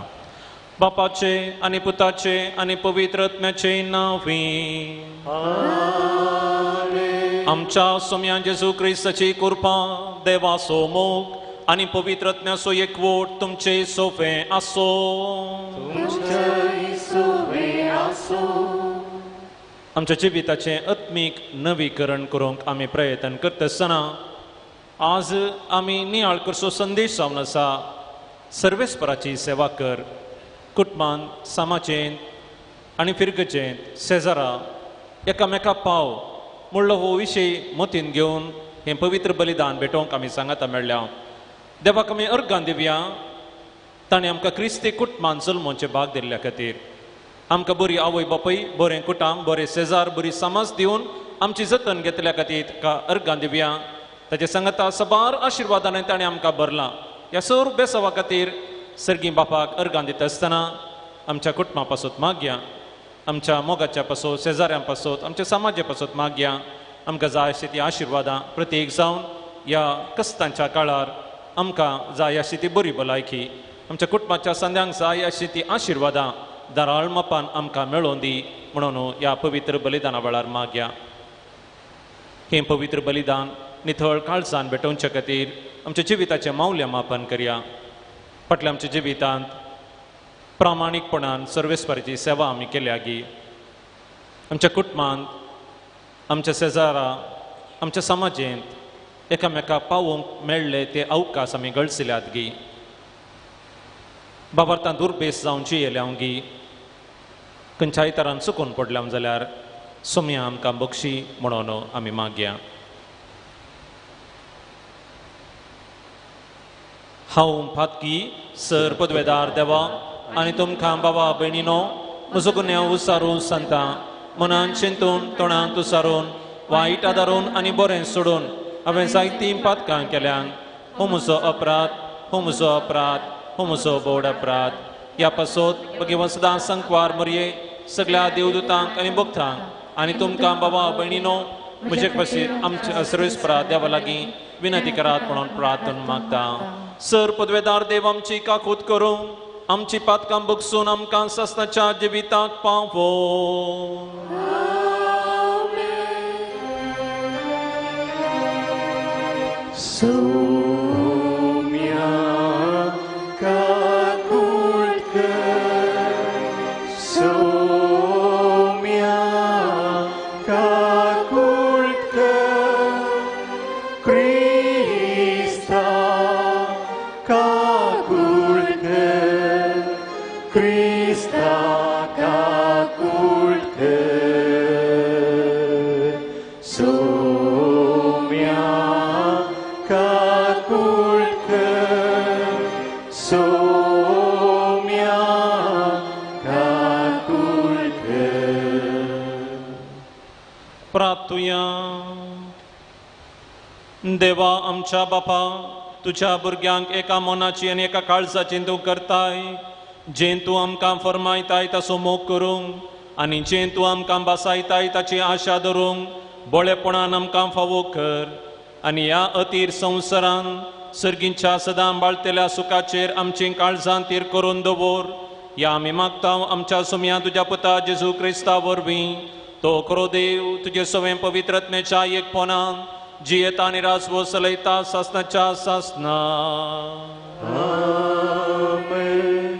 Speaker 7: बापाचे आनी पुताचे आनी पवित्र आत्म्याचे नांवी आमच्या सोम्या जेजू क्रिस्ताची कृपा देवाचो मोग आनी पवित्र आत्म्याचो एकवट तुमचे सोफे आसो. आमच्या जिविताचें आत्मीक नवीकरण करूंक आमी प्रयत्न करता आसतना आज आमी नियाळ करचो संदेश जावन आसा सर्वेस्पराची सेवा कर कुटुंबांत समाजेंत आनी फिरगजेंत शेजारा एकामेका पाव म्हणलो हो विशय मतीन घेवन हें पवित्र बलिदान भेटोवंक आमी सांगाता मेळ्ळ्या. देवाक आमी अर्गां दिवया ताणें आमकां क्रिस्ती कुटुंबान जल्मोवचें भाग दिल्ल्या खातीर. आमकां बरी आवय बापूय बरें कुटाम बरें शेजार बरी समाज दिवन आमची जतन घेतल्या खातीर ताका अर्गां दिवया. ताचे सांगाता सबार आशिर्वादान ताणें आमकां भरलां. ह्या सर्व बेसावा खातीर सर्गी बापाक अर्गां दिता आसतना आमच्या कुटुंबा पासत मागया, आमच्या मोगाच्या पासत, शेजाऱ्यां पासत, आमच्या समाजा पासत मागया. आमकां जाय अशी ती आशिर्वादां प्रत्येक जावन ह्या कश्टांच्या काळार आमकां जाय अशी ती बरी भलायकी, आमच्या कुटुंबाच्या संद्यांक जाय अशी ती आशिर्वादां दराळ मापान आमकां मेळोवन दी म्हणून ह्या पवित्र बलिदाना वेळार मागया. हें पवित्र बलिदान निथळ काळजान भेटोवचे खातीर आमच्या जिविताचें मावल्य मापन करया. फाटल्या आमच्या जिवितांत प्रामाणीकपणान सर्वेस्पराची सेवा आमी केल्या गी, आमच्या कुटुंबांत, आमच्या शेजारा, आमच्या समाजेंत एकामेका पावोवंक मेळ्ळे ते अवकाश आमी गळसिल्यात गी, बाबार्तां दुर्बेस जावन जियेल्या गी, खंयच्याय तरान चुकून पडल्या जाल्यार सोम्या आमकां बक्षी म्हणून आमी मागया. हांव फातकी सर पदवेदार देवा आनी तुमकां बाबा भयणीनो म्हजो गुन्यांव उसारून सांगता, मनान चिंतून, तोंडान उसारून, वायट आदारून आनी बरें सोडून हांवें जायतीं पातकां केल्यान. हो म्हजो अपराध, हो म्हजो अपराध, हो म्हजो बोड अपराध. ह्या पासत भगवान सदां संकवार मरये सगळ्या देवदूतांक आनी भक्तांक आनी तुमकां बाबा भयणीनो म्हजे पाशीर आमच्या सर्वेस्परा देवा लागीं विनंती करात म्हणून प्रार्थना मागता. सर पदवेदार देव आमची काकूत करूं, आमची पातकां बगसून आमकां सासणाच्या जिविताक पावो.
Speaker 2: सोम्या काकूत कर, सोम्या काकूत कर, क्रिस्ता काकूत कर, क्रिस्ता काकूत कर, सोम्या काकूत कर, सोम्या काकूत कर.
Speaker 7: प्रार्थुया. देवा आमच्या बापा, तुझ्या भुरग्यांक एका मनाची आनी एका काळजाची तूं करताय, जें तूं आमकां फरमायताय ताचो मोग करूंक आनी जें तूं आमकां बासायताय ताची आशा धरूंक बळेपणान आमकां फावो कर. आनी ह्या अतीर संवसारान सर्गींच्या सदां बाळतेल्या सुखाचेर आमची काळजां तीर करून दवर. ह्या आमी मागता आमच्या सुमया तुज्या पुता जेजू क्रिस्ता वरवीं. तो खरो देव तुजे सवें पवित्रत्मेच्या एकपणान जियेता आनी राजवो चलयता सासणाच्या सासना.
Speaker 2: आमेन.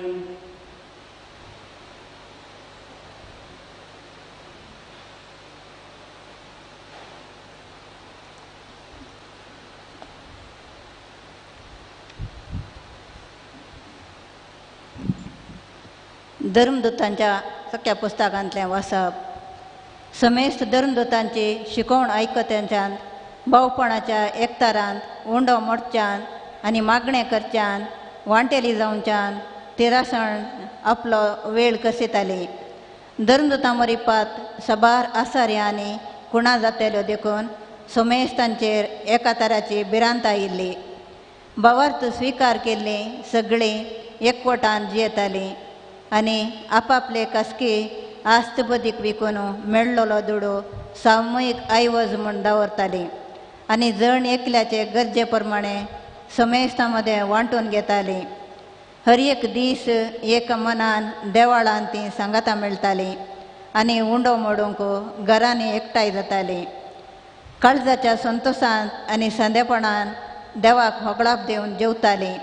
Speaker 4: धर्मदूतांच्या सख्या पुस्तकांतलें वाचप. समेस्त धर्मदूतांची शिकवण आयकत्यांच्यान भावपणाच्या एकतारांत उंडो मोडच्यान आनी मागणें करच्यान वांटेली जावच्यान तिरासण आपलो वेळ कसिताली. धर्मदूतां मरिपात सबार आसार्या आनी कुणा जाताल्यो देखून समेस्तांचेर एका तराची भिरांत आयिल्ली. भावार्थ स्विकार केल्ली सगळीं एकवटान जियेतालीं आनी आपापले खासगी आस्तबदीक विकून मेळ्ळलो दुडू सामुहीक आयवज म्हूण दवरताली आनी जण एकल्याचे गरजे प्रमाणे समेस्तां मदें वांटून घेताली. हर एक दीस एक मनान देवाळान ती सांगातां मेळटाली आनी उंडो मोडूंक घरांनी एकठांय जाताली. काळजाच्या संतोशान आनी सांदेपणान देवाक होगळाप दिवन जेवताली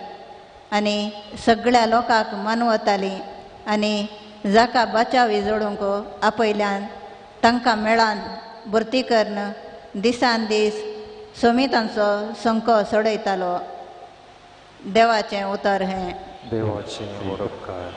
Speaker 4: आनी सगळ्या लोकांक मानवताली आनी जाका बाचावी जोडूंक आपयल्यान तांकां मेळान भरती करून दिसान दीस सोमितांचो संको सोडयतालो. देवाचें उतर हें.
Speaker 1: देवाचें वरपकार.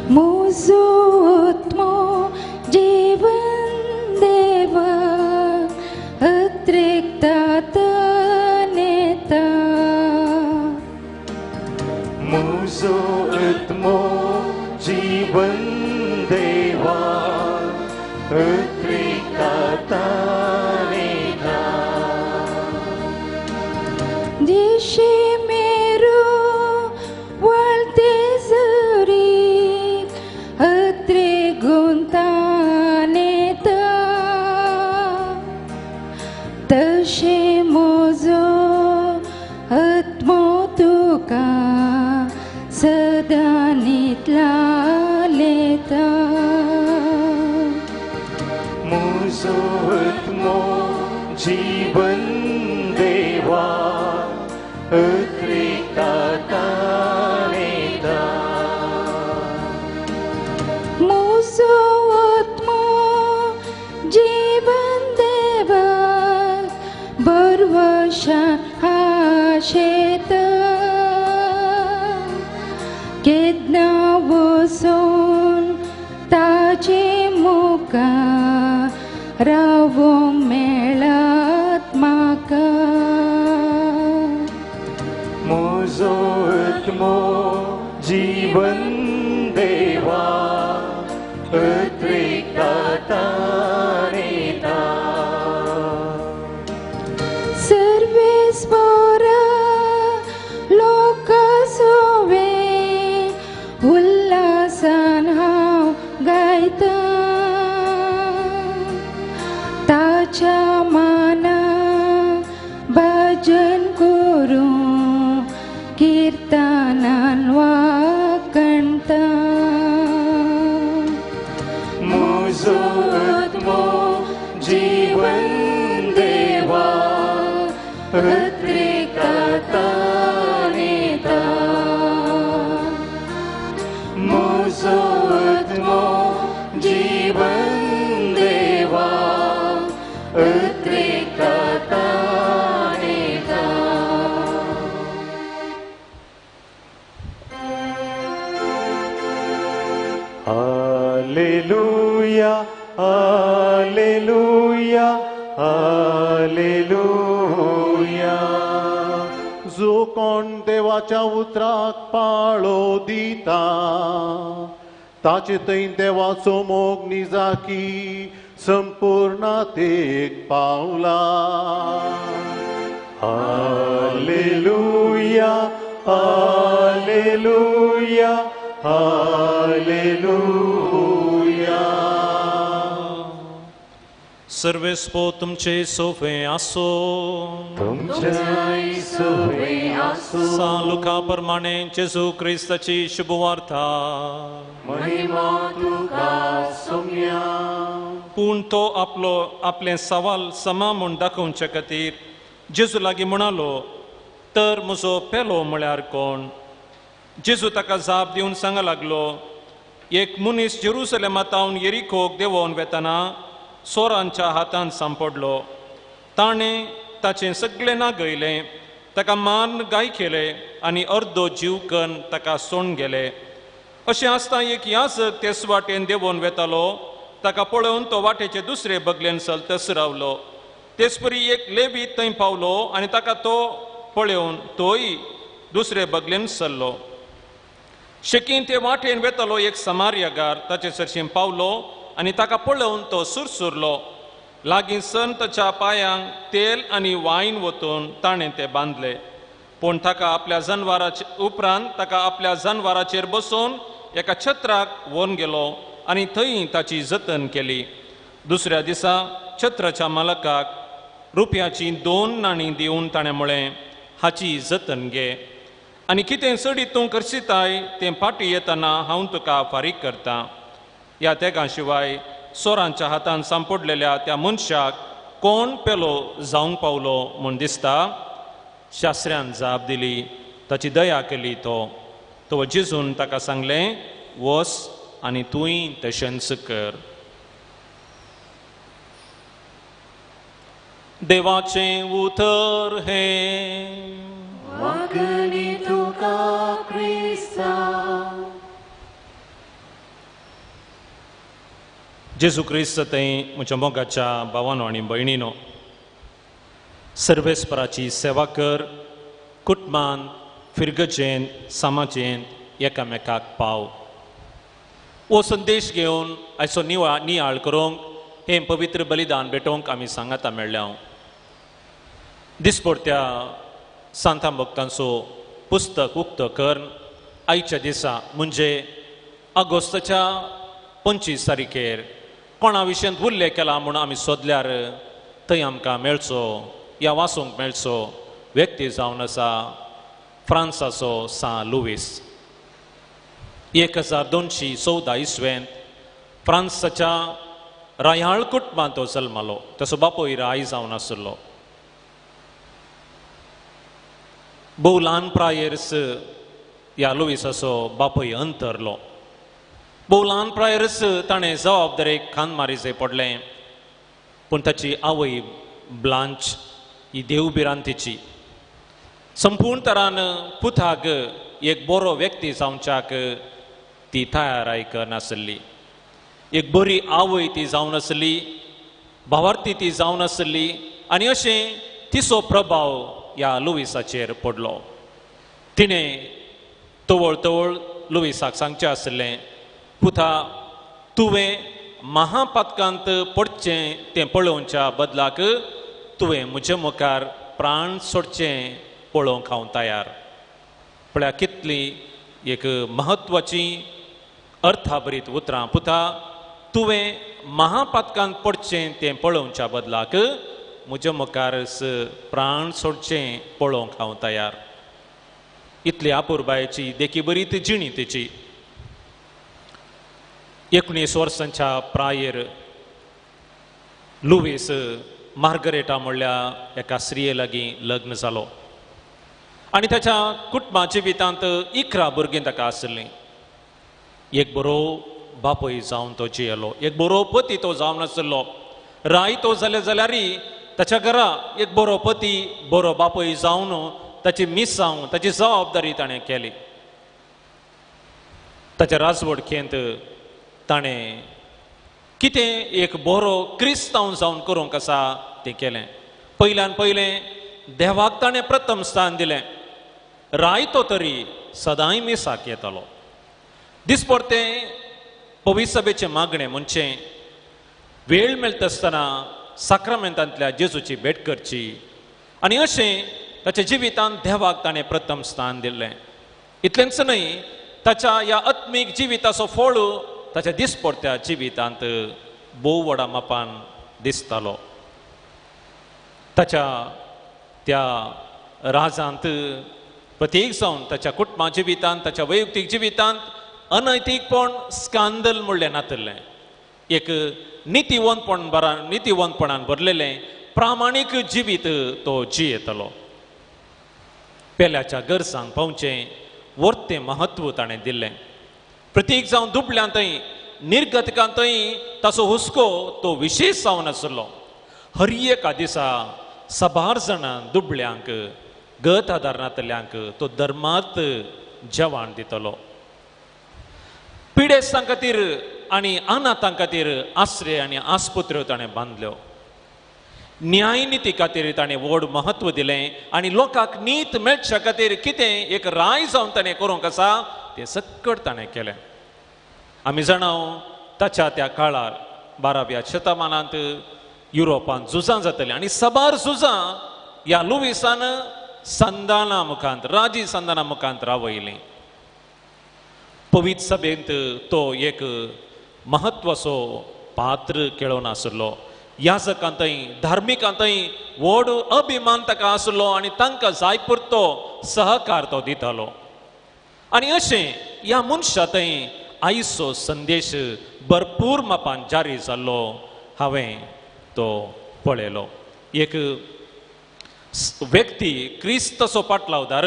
Speaker 8: मोजो आत्मो जीवन देव
Speaker 2: उद्रेकता नेता.
Speaker 8: दिशे मेरो वळते जरी अत्रे गुंतानेता तशे मोजो आत्मो तुका सदा नितलालेता.
Speaker 2: मुजो आत्मो जीवन देवा उद्रेकता नेता.
Speaker 8: मुजो आत्मो जीवन देवा बरवशा आशेता. केन्ना वचून ताजे मुखार रावोंक मेळत म्हाका.
Speaker 2: मुजो आत्मो जीवन देवा उद्रेकता नेता.
Speaker 8: सर्वेस्परा लोकसोवे उल्हासान हांव गायता. ताच्या माना भजन करूं कीर्तनान वाकणता.
Speaker 2: मुजो आत्मो जीवन देवा उद्रेकता नेता. मुजो आत्मो जीवन देवा उद्रेकता नेता. Alleluia, alleluia, alleluia.
Speaker 9: जो कोण देवाच्या उतराक पाळो दिता ताचे थंय देवाचो मोग निजाकी संपूर्णतेक पावला.
Speaker 2: Alleluia, alleluia, alleluia.
Speaker 7: सर्वेस्पो तुमचे सोफे आसो.
Speaker 2: तुमच्याय सोफे आसो.
Speaker 7: सान लुका प्रमाणे जेजू क्रिस्ताची शुभवार्ता.
Speaker 2: महिमा तुका सोम्या.
Speaker 7: पूण तो आपलो आपलें सवाल समा म्हूण दाखोवचे खातीर जेजू लागीं म्हणालो, तर म्हजो पेलो म्हळ्यार कोण? जेजू ताका जाप दिवन सांगा लागलो, एक मनीस जेरुसलेमांत येरिकोक देंवोन वेतना चोरांच्या हातान सांपडलो. ताणें ताचें सगळें नागयलें, ताका मारून गाय केले आनी अर्दो जीव कन्न ताका सोडून गेले. अशें आसतना एक याजक तेच वाटेन देंवोन वेतालो. ताका पळोवन तो वाटेचे दुसरे बगलेन चलतच रावलो. तेच परी एक लेवी थंय पावलो आनी ताका तो पळोवन तोय दुसरे बगलेन सरलो. शेकीन ते वाटेन वेतालो एक समार्यगार ताचे सरशीं पावलो आनी ताका पळोवन तो सुरसुरलो. लागीं सन ताच्या पांयांक तेल आनी वायन वतून ताणें ते बांदले. पूण ताका आपल्या जनवाराचे उपरांत ताका आपल्या जनवाराचेर बसोवन एका छत्राक व्हरून गेलो आनी थंय ताची जतन केली. दुसऱ्या दिसा छत्राच्या मालकाक रुपयाची 2 नाणीं दिवन ताणें म्हळें, हाची जतन घे आनी कितें चडीत तूं करशिताय तें फाटीं येतना हांव तुका फारीक करतां. ह्या तेगां शिवाय चोरांच्या हातान सांपडलेल्या त्या मनशाक कोण पेलो जावंक पावलो म्हूण दिसता? शास्त्र्यान जाप दिली, ताची दया केली तो. तो जेजून ताका सांगलें, वस आनी तूंय तशेंच कर. देवाचें उतर हें.
Speaker 2: वागणी तुका क्रिस्ता.
Speaker 7: जेजू क्रिस्त थंय म्हज्या मोगाच्या भावानो आनी भयणीनो, सर्वेस्पराची सेवा कर, कुटुंबान, फिरगजेन, समाजेन एकामेकाक पाव. हो संदेश घेवन आयचो नियाळ करूंक हें पवित्र बलिदान भेटोवंक आमी सांगाता मेळ्ळ्या. दिसपडत्या सांतां भक्तांचो पुस्तक उक्तो करून आयच्या दिसा म्हणजे ऑगस्टाच्या 25 तारखेर कोणा विशयांत उल्लेख केला म्हूण आमी सोदल्यार थंय आमकां मेळचो या वाचूंक मेळचो व्यक्ती जावन आसा फ्रांसाचो सां लुवीस. 1214 इसवेंत फ्रांसाच्या रायाळ कुटुंबांत तो जल्मालो. तसो बापूय राय जावन आशिल्लो. भोव ल्हान प्रायेरच ह्या लुवीसाचो बापूय अंतरलो. भोव ल्हान प्रायेरच ताणें जबाबदारेक खांद मारीचें पडलें. पूण ताची आवय ब्लांच ही देवभिरांतीची संपूर्ण तरान पुताक एक बरो व्यक्ती जावच्याक ती तयाराय करनासली. एक बरी आवय ती जावन आसली, भावार्थी ती जावन आसली आनी अशें तिचो प्रभाव ह्या लुवीसाचेर पडलो. तिणें तवळ तवळ लुवीसाक सांगचें आसलें, पुता तुवें महापातकांत पडचें तें पळोवच्या बदलाक तुवें म्हजे मुखार प्राण सोडचें पळोवंक हांव तयार. पळया कितली एक म्हत्वाची अर्थाभरीत उतरां. पुता तुवें महापातकांत पडचें तें पळोवच्या बदलाक म्हज्या मुखार प्राण सोडचें पळोवंक हांव तयार. इतली आपुरबायेची देखी बरी ती जिणी तेची. 19 वर्सांच्या प्रायेर लुवीस मार्गरेटा म्हणल्या एका स्त्रिये लागीं लग्न जालो आनी ताच्या कुटुंबा जिवितांत 11 भुरगीं ताका आशिल्लीं. एक बरो बापूय जावन तो जियेलो, एक बरो पती तो जावन आशिल्लो. राय तो जाले जाल्यारय ताच्या घरा एक बरो पती बरो बापूय जावन ताची मिसांव ताची जबाबदारी ताणें केली. ताच्या राजवडकेंत ताणें कितें एक बरो क्रिस्तांव जावन करूंक आसा तें केलें. पयल्यान पयलें देवाक ताणें प्रथम स्थान दिलें. राय तो तरी सदांय मिसाक येतालो. दिसपडतें पविसभेचें मागणें म्हणचें वेळ मेळटा आसतना साक्रामेंतांतल्या जेजूची भेट करची आनी अशें ताच्या जिवितांत देवाक ताणें प्रथम स्थान दिल्लें. इतलेंच न्हय, ताच्या ह्या आत्मीक जिविताचो फळ ताच्या दिसपडत्या जिवितांत भोव व्हडा मापान दिसतालो. ताच्या त्या राजांत प्रत्येक जावन ताच्या कुटुंबा जिवितांत ताच्या वैयक्तीक जिवितांत अनैतीकपण स्कांदल म्हणलें नातिल्लें. एक नितिवंतपण नितिवंतपणान भरलेलें प्रामाणीक जिवीत तो जियेतलो. पेल्याच्या गरजांक पावचें वर्तें महत्व ताणें दिल्लें. प्रत्येक जावन दुबल्यांतय निर्गतकांतय ताचो हुस्को तो विशेश जावन आशिल्लो. हर एका दिसा साबार जाणां दुबल्यांक गत आदार नातल्यांक तो धर्मांत जेवण दितलो. पिडेस्तां खातीर आनी अनाथां खातीर आश्रय आनी आस्पत्र्यो ताणें बांदल्यो. न्यायनिती खातीर ताणें व्हड म्हत्व दिलें आनी लोकांक नीत मेळच्या खातीर कितें एक राय जावन ताणें करूंक आसा तें सक्कड ताणें केलें. आमी जाणा ताच्या त्या काळार 12व्या शतमानांत युरोपांत झुजां जातलीं आनी साबार झुजां ह्या लुवीसान संदाना मुखांत राजी संदाना मुखांत रावयलीं. पवित्र सभेंत तो एक म्हत्वाचो पात्र खेळोवन आशिल्लो. याजकांतय धार्मिकांतय व्हड अभिमान ताका आशिल्लो आनी तांकां जाय पुरतो सहकार तो दितालो. आनी अशें ह्या मनशा थंय आयचो संदेश भरपूर मापान जारी जाल्लो हांवें तो पळयलो. एक व्यक्ती क्रिस्ताचो पाटलावदार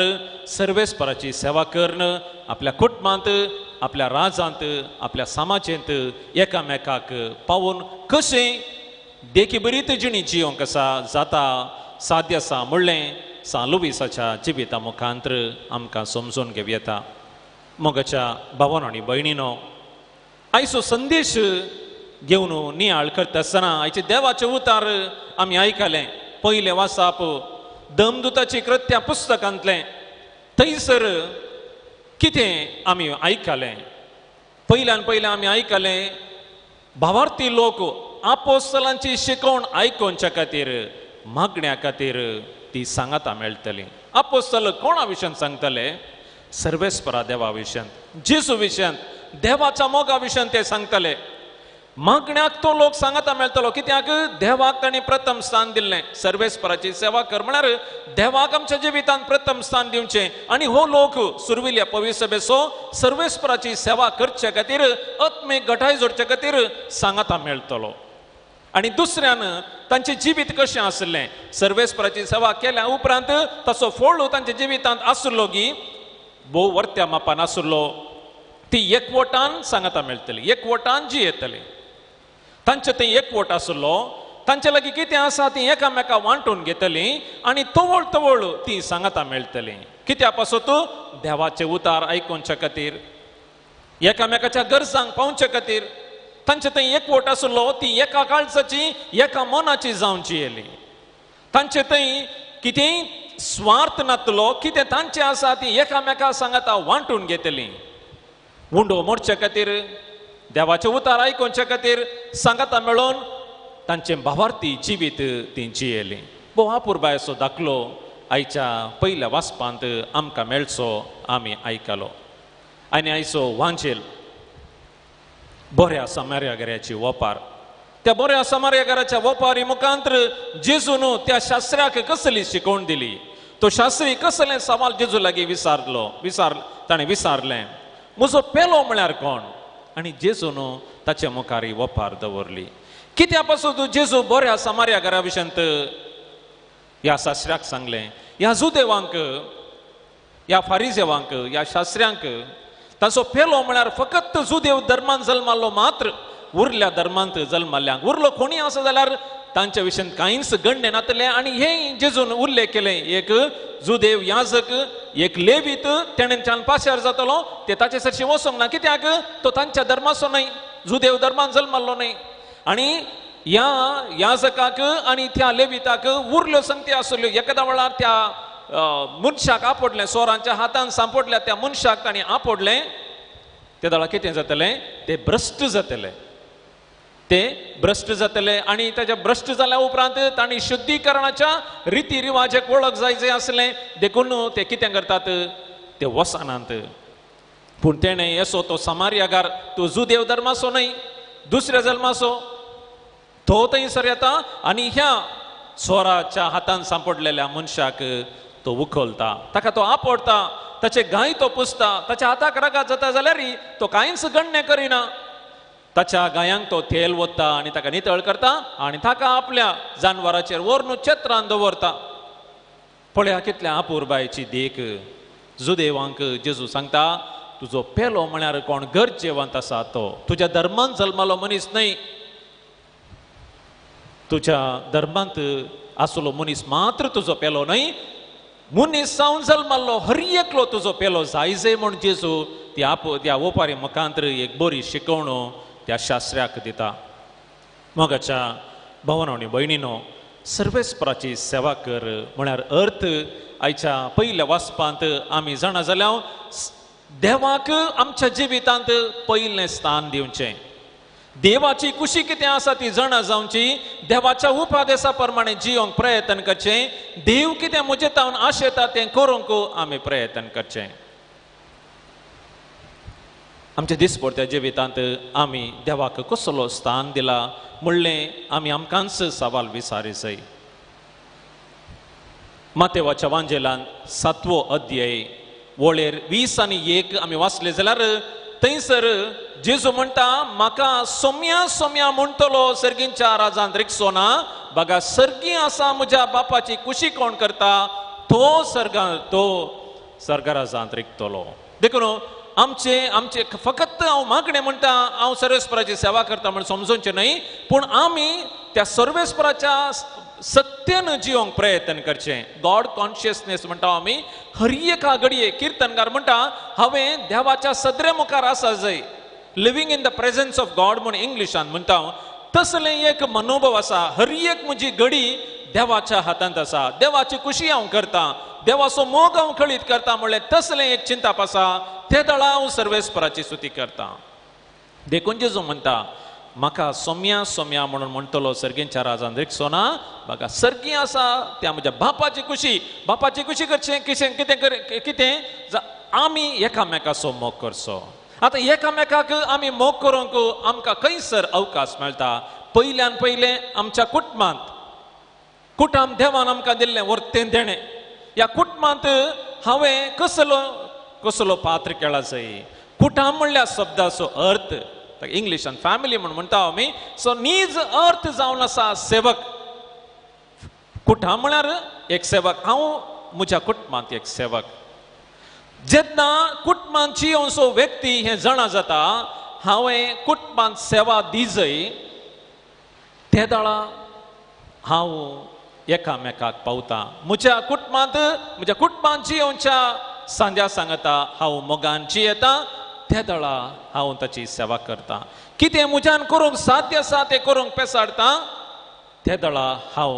Speaker 7: सर्वेस्पराची सेवा करून आपल्या कुटुंबांत आपल्या राजांत आपल्या समाजेंत एकामेकाक पावून कशें देखी बरी जिणी जियोंक आसा जाता साध्य आसा म्हणलें सां लुवीसाच्या जिविता मुखांतर आमकां समजून घेवं येता. मोगाच्या भावान आनी भयणीनो, आयचो संदेश घेवन नियाळ करता आसतना आयचे देवाचे उतार आमी आयकलें. पयलें वासाप दमदुताची कृत्या पुस्तकांतलें. थंयसर कितें आमी आयकलें? पयल्यान पयलें आमी आयकलें भावार्थी लोक आपोस्तलांची शिकवण आयकोवच्या खातीर मागण्या खातीर ती सांगाता मेळटली. आपोस्तल कोणा विशयान सांगतले? सर्वेस्परा देवा विशयान, जेजू विशयान, देवाच्या मोगा विशयान ते सांगतले. मागण्याक तो लोक सांगाता मेळटलो कित्याक देवाक तांणी प्रथम स्थान दिल्लें. सर्वेस्पराची सेवा कर म्हळ्यार देवाक आमच्या जिवितांत प्रथम स्थान दिवचें आनी हो लोक सुरविल्या पवित्र सभेचो सर्वेस्पराची सेवा करचे खातीर आत्मीक घटाय जोडचे खातीर सांगाता मेळटलो. आनी दुसऱ्यान तांचें जिवीत कशें आसलें, सर्वेस्पराची सेवा केल्या उपरांत ताचो फोळ तांच्या जिवितांत आसलो की भोव वर्त्या मापान आसलो, ती एकवटान सांगाता मेळटली, एकवटान जियेतली. तांचे थंय एकवट आसलो, तांचे लागीं कितें आसा ती एकामेका वांटून घेतली आनी तवळ तवळ ती सांगाता मेळटली. कित्या पासत? देवाचे उतार आयकुच्या खातीर, एकामेकाच्या गरजांक पावचे खातीर. तांचे थंय एकवट आसलो, ती एका काळजाची एका मनाची जावन जियेली. तांचे थंय कितेंय स्वार्थ नातलो, कितें तांचें आसा ती एकामेका सांगाता वांटून घेतली. उंडो मोडचे खातीर, देवाचे उतार आयकुच्या खातीर सांगाता मेळोवन तांचें भावार्थी जिवीत ती जियेली. भोव अपुरबायेचो दाखलो आयच्या पयल्या वाचपांत आमकां मेळचो आमी आयकलो. आनी आयचो वांजेल बऱ्या समार्यागऱ्याची वपार. त्या बऱ्या समार्यागराच्या वपारी मुखांतर जेजून त्या शास्त्र्याक कसली शिकवण दिली, तो शास्त्री कसलें सवाल जेजू लागीं विचारलो, ताणें विचारलें म्हजो पेलो म्हळ्यार कोण? आनी जेजून ताचे मुखार ही वपार दवरली. कित्या पासून तूं जेजू बऱ्या समार्या घरा विशयांत ह्या शास्त्र्याक सांगलें, ह्या जुदेवांक, ह्या फारिजेवांक, ह्या शास्त्र्यांक ताचो पेलो म्हळ्यार फकत जुदेव धर्मान जल्माल्लो मात्र, उरल्या धर्मांत जल्माल्ल्यांक उरलो कोणी आसा जाल्यार तांच्या विशयांत कांयच गणणे नातलें. आनी हें जेजून उल्लेख केलें, एक जुदेव याजक, एक लेवीत तेणेच्यान पाशार जातलो, ते ताचे सरशी वचोंक ना कित्याक तो तांच्या धर्माचो न्हय, जुदेव धर्मान जल्माल्लो न्हय. आनी ह्या याजकाक आनी त्या लेविताक उरल्यो संगती आसल्यो. एकादा वेळार त्या मनशाक आपडलें, चोरांच्या हातान सांपडल्या त्या मनशाक तांणी आपडलें, ते वेळार कितें जातलें? ते भ्रश्ट जातले, ते भ्रश्ट जातले. आनी ताच्या भ्रश्ट जाल्या उपरांत तांणी शुद्धीकरणाच्या रिती रिवाजेक वळख जाय जाय आसलें, देखून ते कितें करतात? ते वचनात. पूण तेणें येसो तो समार्यागार, तो जुदेव धर्माचो न्हय, दुसऱ्या जल्माचो, तो थंयसर येता आनी ह्या चोराच्या हातान सांपडलेल्या मनशाक तो उखलता, ताका तो आपडता, ताचे गाय तो पुसता, ताच्या हाताक रगात जाता जाल्यार तो कांयच गण्य करिना, ताच्या गायांक तो तेल वता आनी ताका नितळ करता आनी ताका आपल्या जानवराचेर व्हरून चेत्रान दवरता. पळया कितल्या अपुरबायेची देख. जुदेवांक जेजू सांगता तुजो पेलो म्हळ्यार कोण गरजेवंत आसा तो, तुज्या धर्मान जल्मालो मनीस न्हय, तुज्या धर्मांत आसलो मनीस मात्र तुजो पेलो न्हय, मनीस जावन जल्माल्लो हर एकलो तुजो पेलो जाय जाय म्हूण जेजू त्या त्या ओपारी मुखांतर एक बरी शिकवणो त्या शास्त्र्याक दिता. मोगाच्या भावानो आनी भयणीनो, सर्वेस्पराची सेवा कर म्हळ्यार अर्थ आयच्या पयल्या वाचपांत आमी जाणा जाल्यार देवाक आमच्या जिवितांत पयलें स्थान दिवचें, देवाची कुशी कितें आसा ती जाणा जावची, देवाच्या उपदेसा प्रमाणे जियोंक प्रयत्न करचें, देव कितें म्हजे तावन आशेता तें करूंक आमी प्रयत्न करचें. आमच्या दिसपडत्या जिवितांत आमी देवाक कसलो स्थान दिला म्हणलें आमी आमकांच सवाल विचारी जाय. मातेवाच्या वांजेलान 7वो अध्याय वळेर 20 आनी 1 आमी वाचले जाल्यार थंयसर जेजू म्हणटा म्हाका सोम्या सोम्या म्हणटलो सर्गींच्या राजांत रिगचो ना, बगा सर्गी आसा म्हज्या बापाची कुशी कोण करता तो सर्गा तो सर्गराजांत रिगतलो. देखून आमचे आमचे फकत हांव मागणें म्हणटा हांव सर्वेस्पराची सेवा करता म्हण समजोवचें न्हय, पूण आमी त्या सर्वेस्पराच्या सत्यान जिवंक प्रयत्न करचें. गॉड कॉन्शियसनेस म्हणटा आमी हर एका घडये. किर्तनकार म्हणटा हांवें देवाच्या सदरे मुखार आसा जाय, living in the presence of God म्हूण इंग्लिशान म्हणटा हांव, तसलें एक मनोभव आसा. हर एक म्हजी घडी देवाच्या हातांत आसा, देवाची खुशी हांव करता, देवाचो मोग हांव कळीत करता म्हणलें तसलें एक चिंताप आसा, ते दळा हांव सर्वेस्पराची स्तुती करता. देखून जेजू म्हणटा म्हाका सोम्या सोम्या म्हणून म्हणटलो सर्गींच्या राजान रिक्सो ना. म्हाका सर्गी आसा त्या म्हज्या बापाची खुशी, बापाची खुशी करचें कितें कितें कितें आमी एकामेकाचो मोग करचो. आतां एकामेकाक आमी मोग करूंक आमकां खंयसर अवकाश मेळटा? पयल्यान पयलें आमच्या कुटुंबांत. कुटुंब देवान आमकां दिल्लें वर्तें देणें. ह्या कुटुंबांत हांवें कसलो कसलो पात्र केला जाय. कुटुंब म्हणल्यार शब्दाचो अर्थ इंग्लिशान फॅमिली म्हूण म्हणटा आमी, सो नीज अर्थ जावन आसा सेवक. कुटुंब म्हळ्यार एक सेवक. हांव म्हज्या कुटुंबांत एक सेवक. जेन्ना कुटुंबांत जियोवचो व्यक्ती हें जाणा जाता हांवें कुटुंबांत सेवा दिजय, ते दाळा हांव एकामेकाक पावता. म्हज्या कुटुंबांत म्हज्या कुटुंबांत जियोवच्या सांज्या सांगता हांव मोगान जियेता, ते दळा हांव ताची सेवा करता. कितें म्हज्यान करूंक साध्य आसा तें करूंक पेसाडटा, ते दळा हांव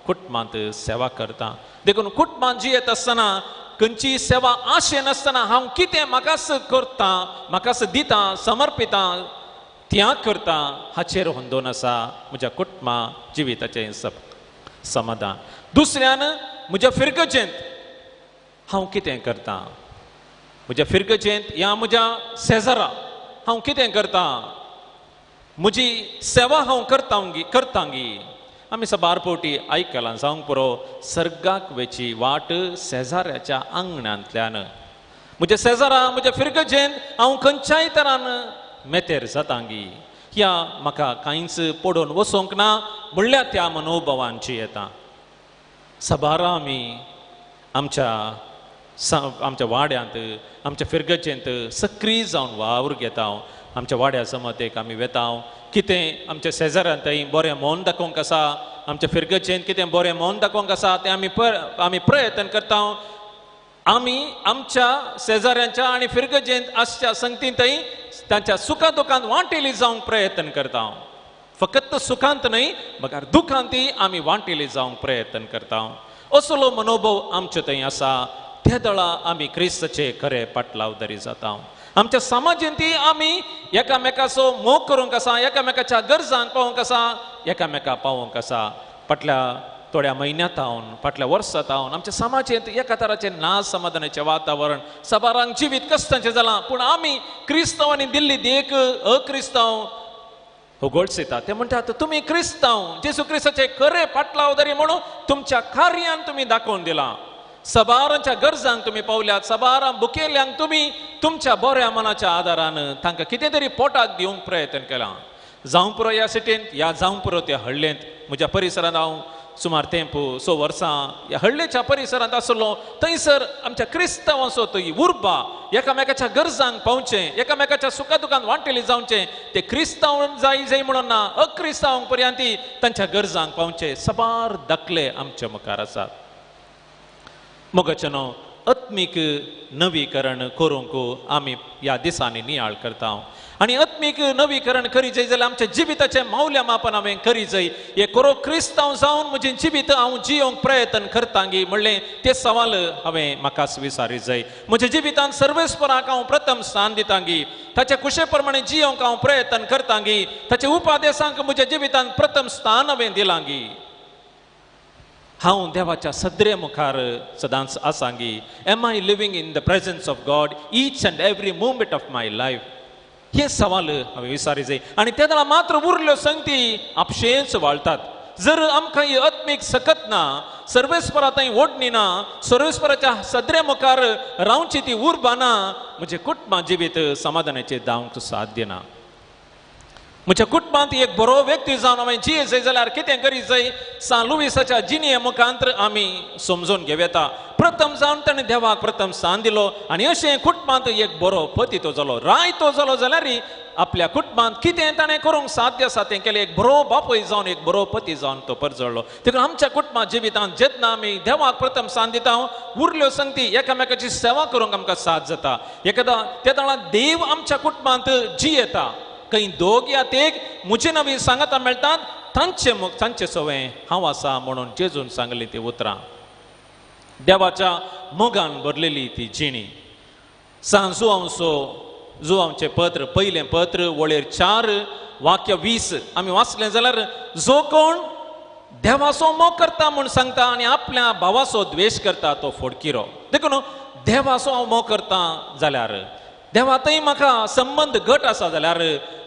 Speaker 7: कुटुंबांत सेवा करता. देखून कुटुंबांत जियेत आसतना खंयची सेवा आशे नासतना हांव कितें म्हाकाच करता, म्हाकाच दिता, समर्पिता, त्याग करता, हाचेर होंदोन आसा म्हज्या कुटुंबा जिविताचें समाधान. दुसऱ्यान म्हज्या फिरगजेंत हांव कितें करता, म्हज्या फिरगजेंत ह्या म्हज्या शेजारा हांव कितें करता, म्हजी सेवा हांव करतांगी. आमी साबार फावटी आयकलां जावंक पुरो, सर्गाक वेची वाट शेजाऱ्याच्या आंगणांतल्यान. म्हज्या शेजारा म्हज्या फिरगजेंत हांव खंयच्याय तरान मेतेर जातांगी, ह्या म्हाका कांयच पडोवन वचोंक ना म्हणल्यार त्या मनोभावांची येता. साबारा आमी आमच्या आमच्या वाड्यांत आमच्या फिरगजेंत सक्रीय जावन वावर घेता. आमच्या वाड्या जमातेक आमी वेता, कितें आमच्या शेजाऱ्यांत थंय बरें मौन दाखोवंक आसा, आमच्या फिरगजेंत कितें बरें मौन दाखोवंक आसा तें आमी प्रयत्न करता. आमी आमच्या शेजाऱ्यांच्या आनी फिरगजेंत आसच्या संगतीन थंय तांच्या सुखा दुखांत वांटेली जावंक प्रयत्न करता. फकत सुखांत न्हय मगर दुखांतय आमी वांटेली जावंक प्रयत्न करता. असलो मनोभाव आमचे थंय आसा. त्या दळा आमी क्रिस्ताचे खरे पाटलावदारी जाता. आमच्या समाजेंतय आमी एकामेकाचो मोग करूंक आसा, एकामेकाच्या गरजांक पावोवंक आसा, एकामेका पावोवंक आसा. फाटल्या थोड्या म्हयन्यांत हावन फाटल्या वर्सांत हावन आमच्या समाजेंत एका तराचें ना समाधानाचें वातावरण, साबारांक जिवीत कश्टांचें जालां. पूण आमी क्रिस्तांवांनी दिल्ली देख अक्रिस्तांव होगोळसेता. ते म्हणटात तुमी क्रिस्तांव, जेजू क्रिस्ताचे खरे पाटलावदारी म्हणून तुमच्या कार्यान तुमी दाखोवन दिलां. सबारांच्या गरजांक तुमी पावल्यात, सबारां बुकेल्यांक तुमी तुमच्या बऱ्या मनाच्या आदारान तांकां कितें तरी पोटाक दिवंक प्रयत्न केला. जावं पुरो ह्या सिटींत ह्या जावं पुरो त्या हळ्ळेंत. म्हज्या परिसरांत हांव सुमार तेंप 6 वर्सां ह्या हळ्ळेच्या परिसरांत आसलो. थंयसर आमच्या क्रिस्तांवांचो थंय उर्बा एकामेकाच्या गरजांक पावचें, एकामेकाच्या सुखा दुखांत वांटेली जावचें, ते क्रिस्तांव जाय जाय म्हणून ना अक्रिस्तांव पर्यंत तांच्या गरजांक पावचें. साबार दाखले आमच्या मुखार आसात. मोगाचें आत्मीक नवीकरण करूंक आमी ह्या दिसांनी नियाळ करता. आनी आत्मीक नवीकरण करी जाय जाल्यार आमच्या जिविताचें मावल्या मापन हांवें करी जाय. हे खरो क्रिस्तांव जावन म्हजें जिवीत हांव जियोंक प्रयत्न करतांगी म्हणलें तें सवाल हांवें म्हाकाच विचारी जाय. म्हज्या जिवितांत सर्वेस्पराक हांव प्रथम स्थान दितांगी, ताच्या कुशे प्रमाणे जियोंक हांव प्रयत्न करतांगी, ताच्या उपादेशांक म्हज्या जिवितांत प्रथम स्थान हांवें दिलांगी. हांव देवाच्या सदरे मुखार सदांच आसांगी. Am I living in the presence of God each and every moment of my life? हे सवाल हांवें विचारी जाय. आनी तेन्ना मात्र उरल्यो संगती आपशेच वाळटात. जर आमकां ही आत्मीक सकत ना, सर्वेस्परा थंय ओडणी ना, सर्वेस्पराच्या सदरे मुखार रावची ती उर्बा ना, म्हजें कुटुंबा जिवीत समाधानाचें जावंक साध्य ना. म्हज्या कुटुंबांत एक बरो व्यक्ती जावन हांवें जिये जाय जाल्यार कितें करी जाय? सान लुवीसाच्या जिणये मुखांत आमी समजून घेवं येता. प्रथम जावन ताणें देवाक प्रथम स्थान दिलो आनी अशें कुटुंबांत एक बरो पती तो जालो, राय तो जालो जाल्यार आपल्या कुटुंबांत कितें ताणें करूंक साध्य आसा तें केलें. एक बरो बापूय जावन एक बरो पती जावन तो परजळ्ळो. देखून आमच्या कुटुंबा जिवितांत जेन्ना आमी देवाक प्रथम स्थान दिता, उरल्यो संगती एकामेकाची सेवा करूंक आमकां साथ जाता. एकादा त्या वेळार देव आमच्या कुटुंबांत जियेता. खंय दोग या तेग म्हजे नवी सांगाता मेळटात, तांचे तांचे सवंय हांव आसा म्हणून जेजून सांगली ती उतरां. देवाच्या मोगान भरलेली ती जिणी. सांजुआंवचो जुवांचें पत्र पयलें पत्र वळेर 4 वाक्य 20 आमी वाचलें जाल्यार जो कोण देवाचो मोग करता म्हूण सांगता आनी आपल्या भावाचो द्वेश करता तो फोडकिरो. देखून देवाचो हांव मोग करता जाल्यार देवा थंय म्हाका संबंद घट आसा जाल्यार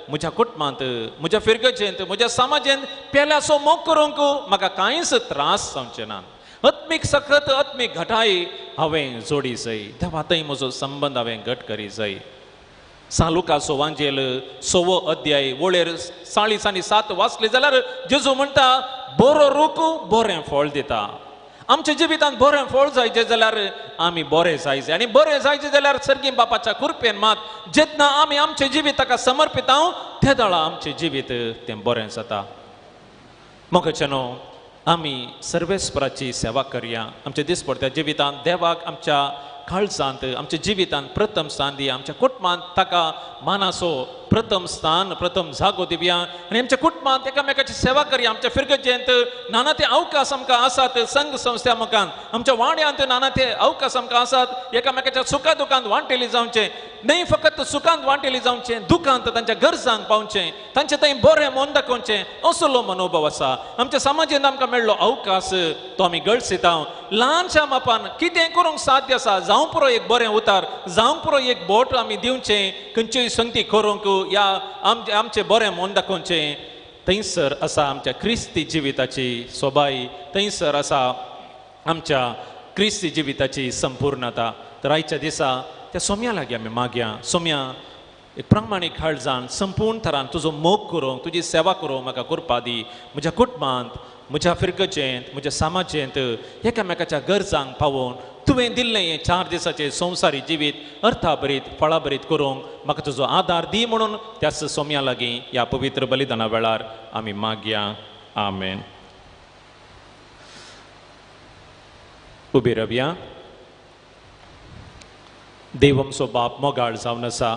Speaker 7: म्हज्या कुटुंबांत म्हज्या फिरगजेंत म्हज्या समाजेंत पेल्याचो मोग करूंक म्हाका कांयच त्रास जावचे ना. आत्मीक सकत आत्मीक घटाय हांवें जोडी जाय, देवा थंय म्हजो संबंद हांवें घट करी जाय. सालुकाचो वांजेल 6वो अध्याय वळेर 40 आनी 7 वाचले जाल्यार जेजू म्हणटा बरो रूख बरें फळ दिता. आमच्या जिवितांत बरें फळ जायचें जाल्यार आमी बरें जायचें आनी बरें जायचें जाल्यार सर्गी बापाच्या कृपेन मात जेन्ना आमी आमचें जिवीत ताका समर्पिता ते दळा आमचें जिवीत तें बरें जाता. मोगाच्यानो आमी सर्वेस्पराची सेवा करया. आमच्या दिसपडत्या जिवितांत देवाक आमच्या काळजांत आमच्या जिवितांत प्रथम स्थान दिया, आमच्या कुटुंबांत ताका मानाचो प्रथम स्थान प्रथम जागो दिवया आनी आमच्या कुटुंबांत एकामेकाची सेवा करया. आमच्या फिरगजेंत नाना ते अवकाश आमकां आसात, संघ संस्था मुखान आमच्या वाड्यांत नाना ते अवकाश आमकां आसात, एकामेकाच्या सुखा दुखांत वांटेली जावचें, न्हय फकत सुखांत वांटेली जावचें, दुखांत तांच्या गरजांक पावचें, तांचे थंय बरें मन दाखोवचें असलो मनोभाव आसा. आमच्या समाजेंत आमकां मेळ्ळो अवकाश तो आमी गळसिता. ल्हानशा मापान कितें करूंक साध्य आसा, जावं पुरो एक बरें उतार, जावं पुरो एक बोट आमी दिवचें खंयच्योय संगती करूंक या आमचें बरें मन दाखोवचें. थंयसर आसा आमच्या क्रिस्ती जिविताची सोबाय, थंयसर आसा आमच्या क्रिस्ती जिविताची संपूर्णता. तर आयच्या दिसा त्या सोम्या लागीं आमी मागया, सोम्या एक प्रामाणीक काळजान संपूर्ण थरान तुजो मोग करूंक तुजी सेवा करूंक म्हाका कृपा दी. म्हज्या कुटुंबांत म्हज्या फिरगजेंत म्हज्या समाजेंत एकामेकाच्या गरजांक पावोवन तुवें दिल्लें हें 4 दिसाचें संवसारी जिवीत अर्थाभरीत फळाभरीत करूंक म्हाका तुजो आदार दी म्हणून त्याच सोम्या लागीं ह्या पवित्र बलिदाना वेळार आमी मागया. आमेन. उबी रावया. देव आमचो बाप मोगाळ जावन आसा,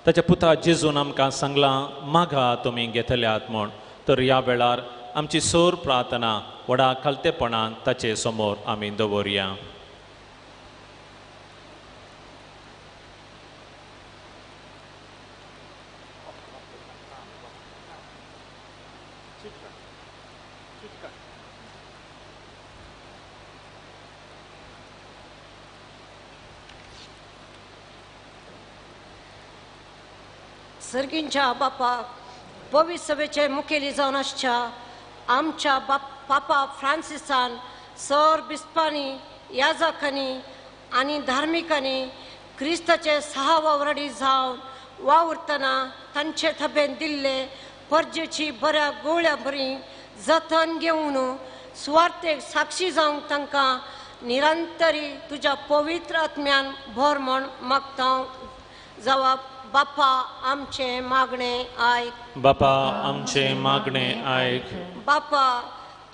Speaker 7: ताच्या पुता जेजून आमकां सांगलां मागा तुमी घेतल्यात म्हूण. तर ह्या वेळार आमची सोर प्रार्थना व्हडा खालतेपणान ताचे समोर आमी दवरया.
Speaker 10: सर्गींच्या बापाक पवित्र सभेचे मुखेली जावन आसच्या आमच्या बाप पापा फ्रांसिसान सर बिस्पांनी याजकांनी आनी धार्मिकांनी क्रिस्ताचे 6 वावराडी जावन वावुरतना तांचे थबेन दिल्ले परजेची बऱ्या गोळ्या बरी जतन घेवन सुवार्थेक साक्षी जावंक तांकां निरंतरी तुज्या पवित्र आत्म्यान भर म्हण मागता. जवाब बापा आमचे मागणे आयक.
Speaker 7: बापा आमचे मागणे आयक.
Speaker 10: बापा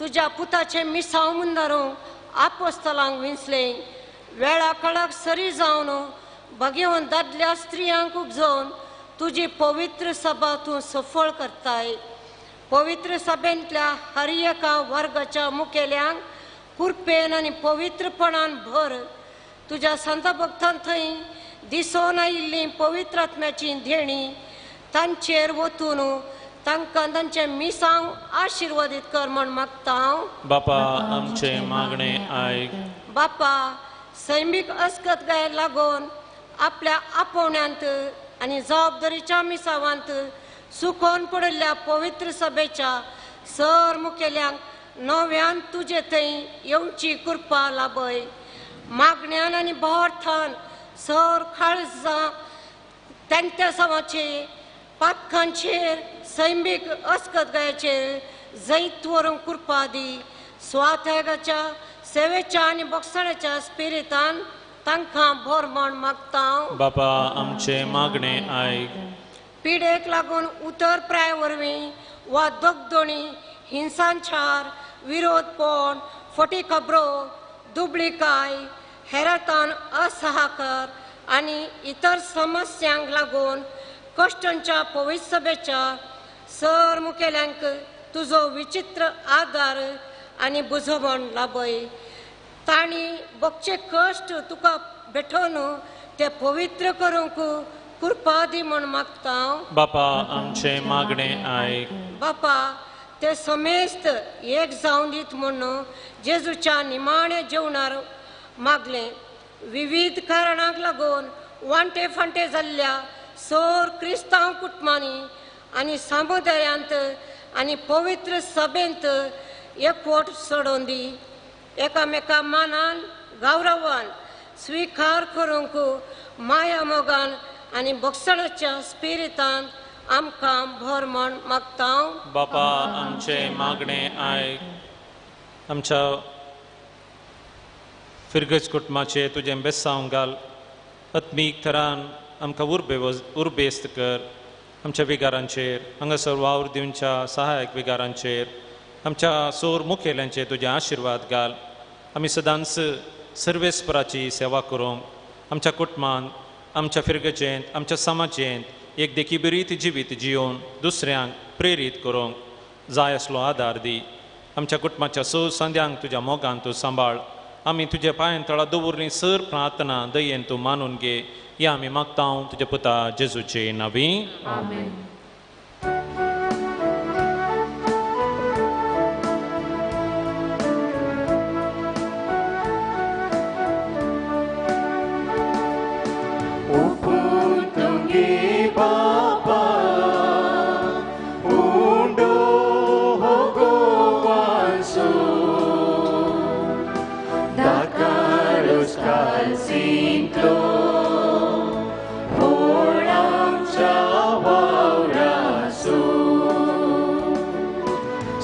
Speaker 10: तुज्या पुताचे मिसांव मुंदारूंक आपोस्तलांक विंचले वेळा कळाक सरी जावन भगेवन दादल्या स्त्रियांक उपजोवन तुजी पवित्र सभा तूं सफळ करताय. पवित्र सभेंतल्या हर एका वर्गाच्या मुखेल्यांक कुरपेन आनी पवित्रपणान भर. तुज्या संत भक्तां थंय दिसून आयिल्लीं पवित्र आत्म्याची धेणी तांचेर वतून तांकां तांचे मिसांव आशिर्वादीत कर म्हण मागता हांव.
Speaker 7: बापा आमचे मागणे आयक.
Speaker 10: बापा सैमीक अस्कतकायेक लागून आपल्या आपोवण्यांत आनी जबाबदारीच्या मिसावांत सुकोवन पडिल्ल्या पवित्र सभेच्या सर मुखेल्यांक नव्यान तुजे थंय येवची कृपा लाभय. मागण्यान आनी भावार्थान सर खाळजा तांच्या समाचे पातकांचेर सैमीक अस्कतकायेचेर जैत व्हरूंक कृपा दी. स्वात्यागाच्या सेवेच्या आनी बक्षाण्याच्या स्पिरितान तांकां भर म्हण मागता.
Speaker 7: बापा आमचे मागणे आयक.
Speaker 10: पिडेक लागून उतर प्राय वरवीं वा दगदणी हिंसाचार विरोधपण फटी खबरो दुबळीकाय हेरातान असहाकार आनी इतर समस्यांक लागून कश्टांच्या पवित्र सभेच्या सर मुखेल्यांक तुजो विचित्र आदार आनी बुजवण लाभय. तांणी बगचे कश्ट तुका भेटोवन ते पवित्र करूंक कृपा दी म्हूण मागता.
Speaker 7: बापा आमचें मागणें आयक.
Speaker 10: बापा ते समेस्त एक जावन दीत म्हूण जेजूच्या निमाण्या जेवणार मागलें. विविध कारणांक लागून वांटे फांटे जाल्ल्या सोर क्रिस्तांव कुटुंबांनी आनी समुदायांत आनी पवित्र सभेंत एकवट चडोवन दी. एकामेका मानान गौरवान स्विकार करूंक माया मोगान आनी भक्षणाच्या स्पिरितान आमकां भर म्हण मागता.
Speaker 7: बापा आमचें मागणें आयक. आमच्या फिरगज कुटुंबाचें तुजें बेसांव घाल. आत्मीक थरान आमकां उर्बेस्त कर. आमच्या विगारांचेर हांगासर वावर दिवच्या सहायक विगारांचेर आमच्या सोर मुखेल्यांचेर तुजे आशिर्वाद घाल. आमी सदांच सर्वेस्पराची सेवा करूंक आमच्या कुटुंबांत आमच्या फिरगजेंत आमच्या समाजेंत एक देखीबिरीत जिवीत जियोवन दुसऱ्यांक प्रेरीत करूंक जाय असलो आदार दी. आमच्या कुटुंबाच्या स संद्यांक तुज्या मोगान तूं सांबाळ. आमी तुज्या पांयान तळा दवरली सर प्रार्थना दयेन तूं मानून घे. या आमी मागता तुज्या पुता जेजूचे नांवी.
Speaker 8: आमेन.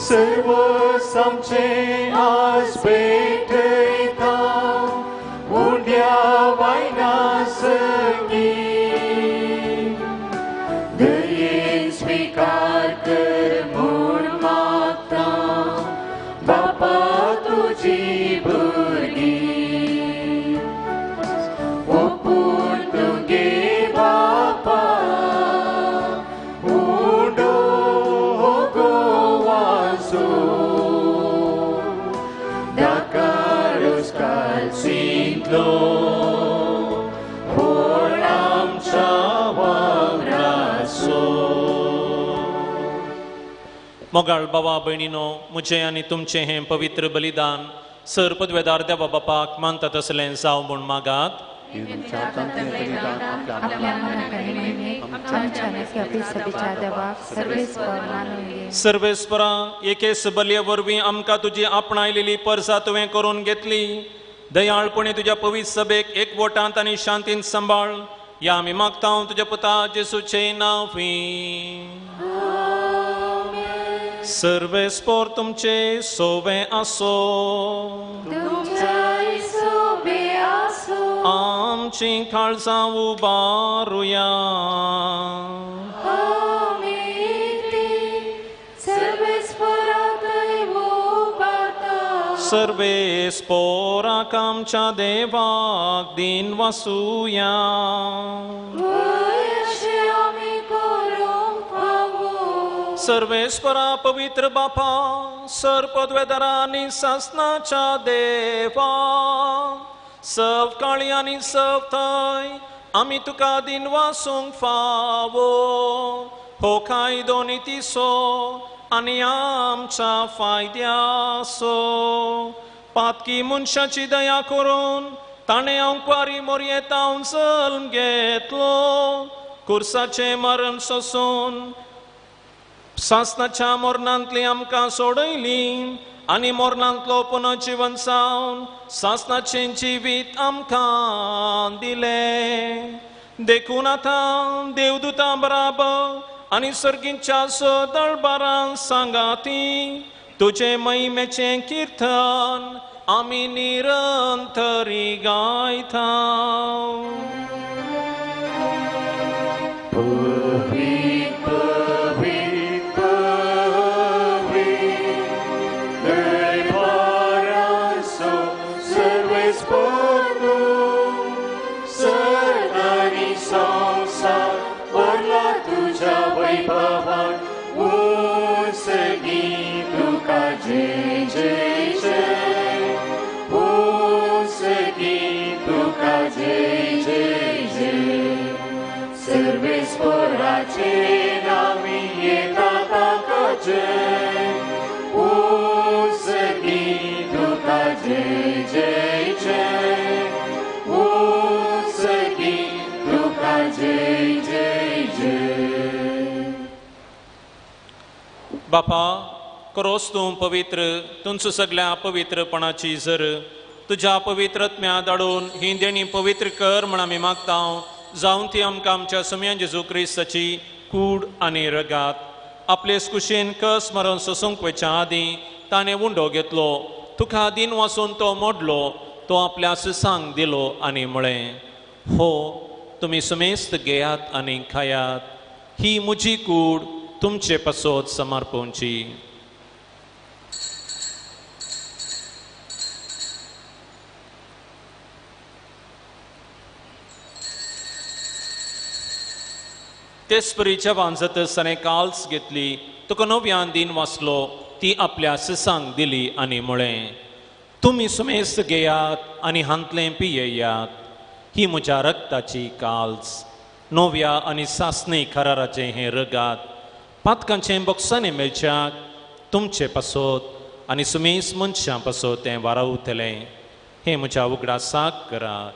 Speaker 2: सर्वसामचे आज भेटयता उंड्या वायना सगी दयेन स्वीकार कर म्हूण मागता बापा तुजी भुरगीं. ओपून तुगे बापा उंडो गोवाचो कालसिंतलो होळ आमच्या वावराचो.
Speaker 7: मोगाळ बाबा भयणीनो, म्हजें आनी तुमचें हें पवित्र बलिदान सर पदवेदार देवा बापाक मानता तसलें जावं म्हूण मागात. सर्वेस्परा एकेच बलये वरवीं आमकां तुजी आपणायलेली परसा तुवें करून घेतली. दयाळपणी तुज्या पवित्र सभेक एकवटांत आनी शांतीन सांबाळ. या आमी मागता तुज्या पुता जेसूचे नांवी. सर्वेस्पोर तुमचे सोवे आसो. आमची काळजां उबारुया. सर्वेस्पोराक आमच्या देवाक दिन वासुया. सर्वेस्परा पवित्र बापा सर पदवेदारा आनी सासनाच्या देवा सव काळी आनी सव थंय आमी तुका दिन वासूंक फावो. हो कायदो नितीचो आनी आमच्या फायद्याचो. पातकी मनशाची दया करून ताणें अंकवारी मोरयेतावन जल्म घेतलो. कुर्साचें मरण सोसून सासनाच्या मरणांतली आमकां सोडयली आनी मरणांतलो पुनर्जीवन जावन सासनाचें जिवीत आमकां दिलें. देखून आतां देवदूतां बराबर आनी सर्गीच्या सदळबारान सांगाती तुजे महिमेचें किर्तन आमी निरंतरी गायता.
Speaker 2: Jai, Jai, Jai. आशेन आमी येता ताका जय उसगी तुका जय जय जय उसगी तुका जय जय जय.
Speaker 7: बापा करोस तूं पवित्र तुमचो सगळ्या पवित्रपणाची जर तुज्या पवित्र आत्म्या धाडून ही देणी पवित्र कर म्हण आमी मागता जावन ती आमकां आमच्या सुम्या जेजू क्रिस्ताची कूड आनी रगात आपले कुशीन कस मरण सोसूंक वयच्या आदीं ताणें उंडो घेतलो तुका दिन वासून तो मोडलो तो आपल्या सुसांक दिलो आनी म्हळें हो तुमी सुमेस्त घेयात आनी खायात ही म्हजी कूड तुमचे पासत समर्पणची. तेच परी जेवण जातच ताणें काल्स घेतली तुका नव्यान दिन वाचलो ती आपल्या सिसांक दिली आनी म्हळें तुमी सुमेस्त घेयात आनी हांतलें पियेयात ही म्हज्या रक्ताची काल्स नव्या आनी सासणी कराराचें हें रगात पातकांचें बोक्सांनी मेळच्याक तुमचे पासत आनी सुमेस मनशां पासत तें वारावतलें हें म्हज्या उगडासाक करात.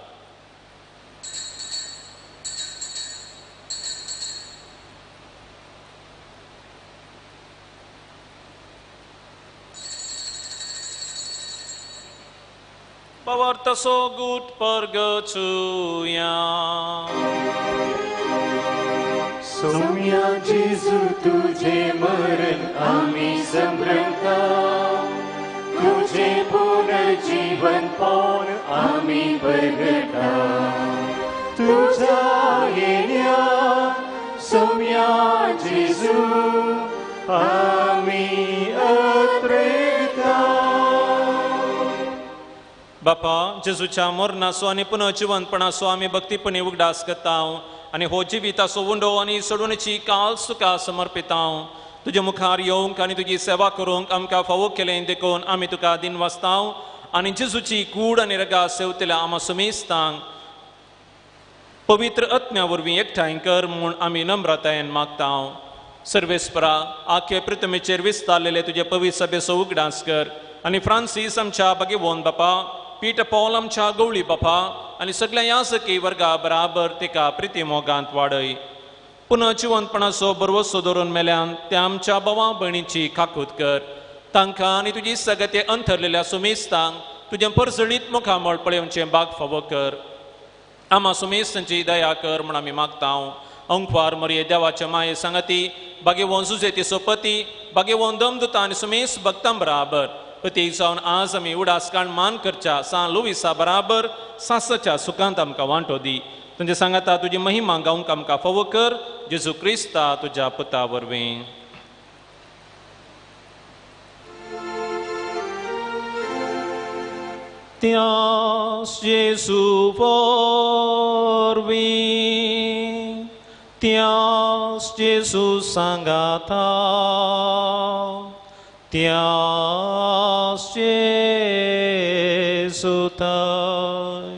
Speaker 7: Pavarta so gut परगचुया
Speaker 2: सोम्या जेजू तुझे मरण आमी संभ्रमता तुझे पुनर्जीवन पावन आमी परगटा तुझा येण्या सोम्या जेजू आमी अत्रेगता.
Speaker 7: बापा जेजूच्या मरणाचो आनी पुनर्जिवंतपणाचो आमी भक्तीपणी उगडास करता आनी हो जिविताचो उंडो आनी सोडवणेची काल तुका समर्पिता. तुज्या मुखार येवंक आनी तुजी सेवा करूंक आमकां फावो केलें देखून आमी तुका दिन वाचता आनी जेजूची कूड आनी रगा सेवतल्या आमा सुमेस्तांक पवित्र आत्म्या वरवीं एकठांय कर म्हूण आमी नम्रतायेन मागता. सर्वेस्परा आखे पृथ्वीचेर विस्तारलेले तुजे पवित्र सभेचो उगडास कर आनी फ्रांसीस आमच्या भगवंत बापा पीट पॉल आमच्या गवळी बापा आनी सगळ्या यासकी वर्गा बराबर तिका प्रिती मोगांत वाडय. पुनः जिवंतपणाचो बरवसो धरून मेल्यान त्या आमच्या भावा भयणीची खाकूत कर तांकां आनी तुजी सगते अंथरलेल्या सुमेस्तांक तुजें परजळीत मुखामळ पळोवचें बाग फावो कर. आमा सुमेस्तांची दया कर म्हूण आमी मागता. अंकवार मरये देवाचे माये सांगाती बागेवन सुजेती सोपती बागेवन दमदुता आनी सुमेस भक्तां बराबर प्रतीक जावन आज आमी उडास काण मान करच्या सान लुविसा बराबर सासाच्या सुखांत आमकां वांटो दी. तुमचे सांगाता तुजी महिमा गावंक आमकां फावो कर जेजू क्रिस्ता तुज्या पुता वरवीं. त्यास जेजू वरवीं त्यास जेजू सांगाता त्यास जेजू थंय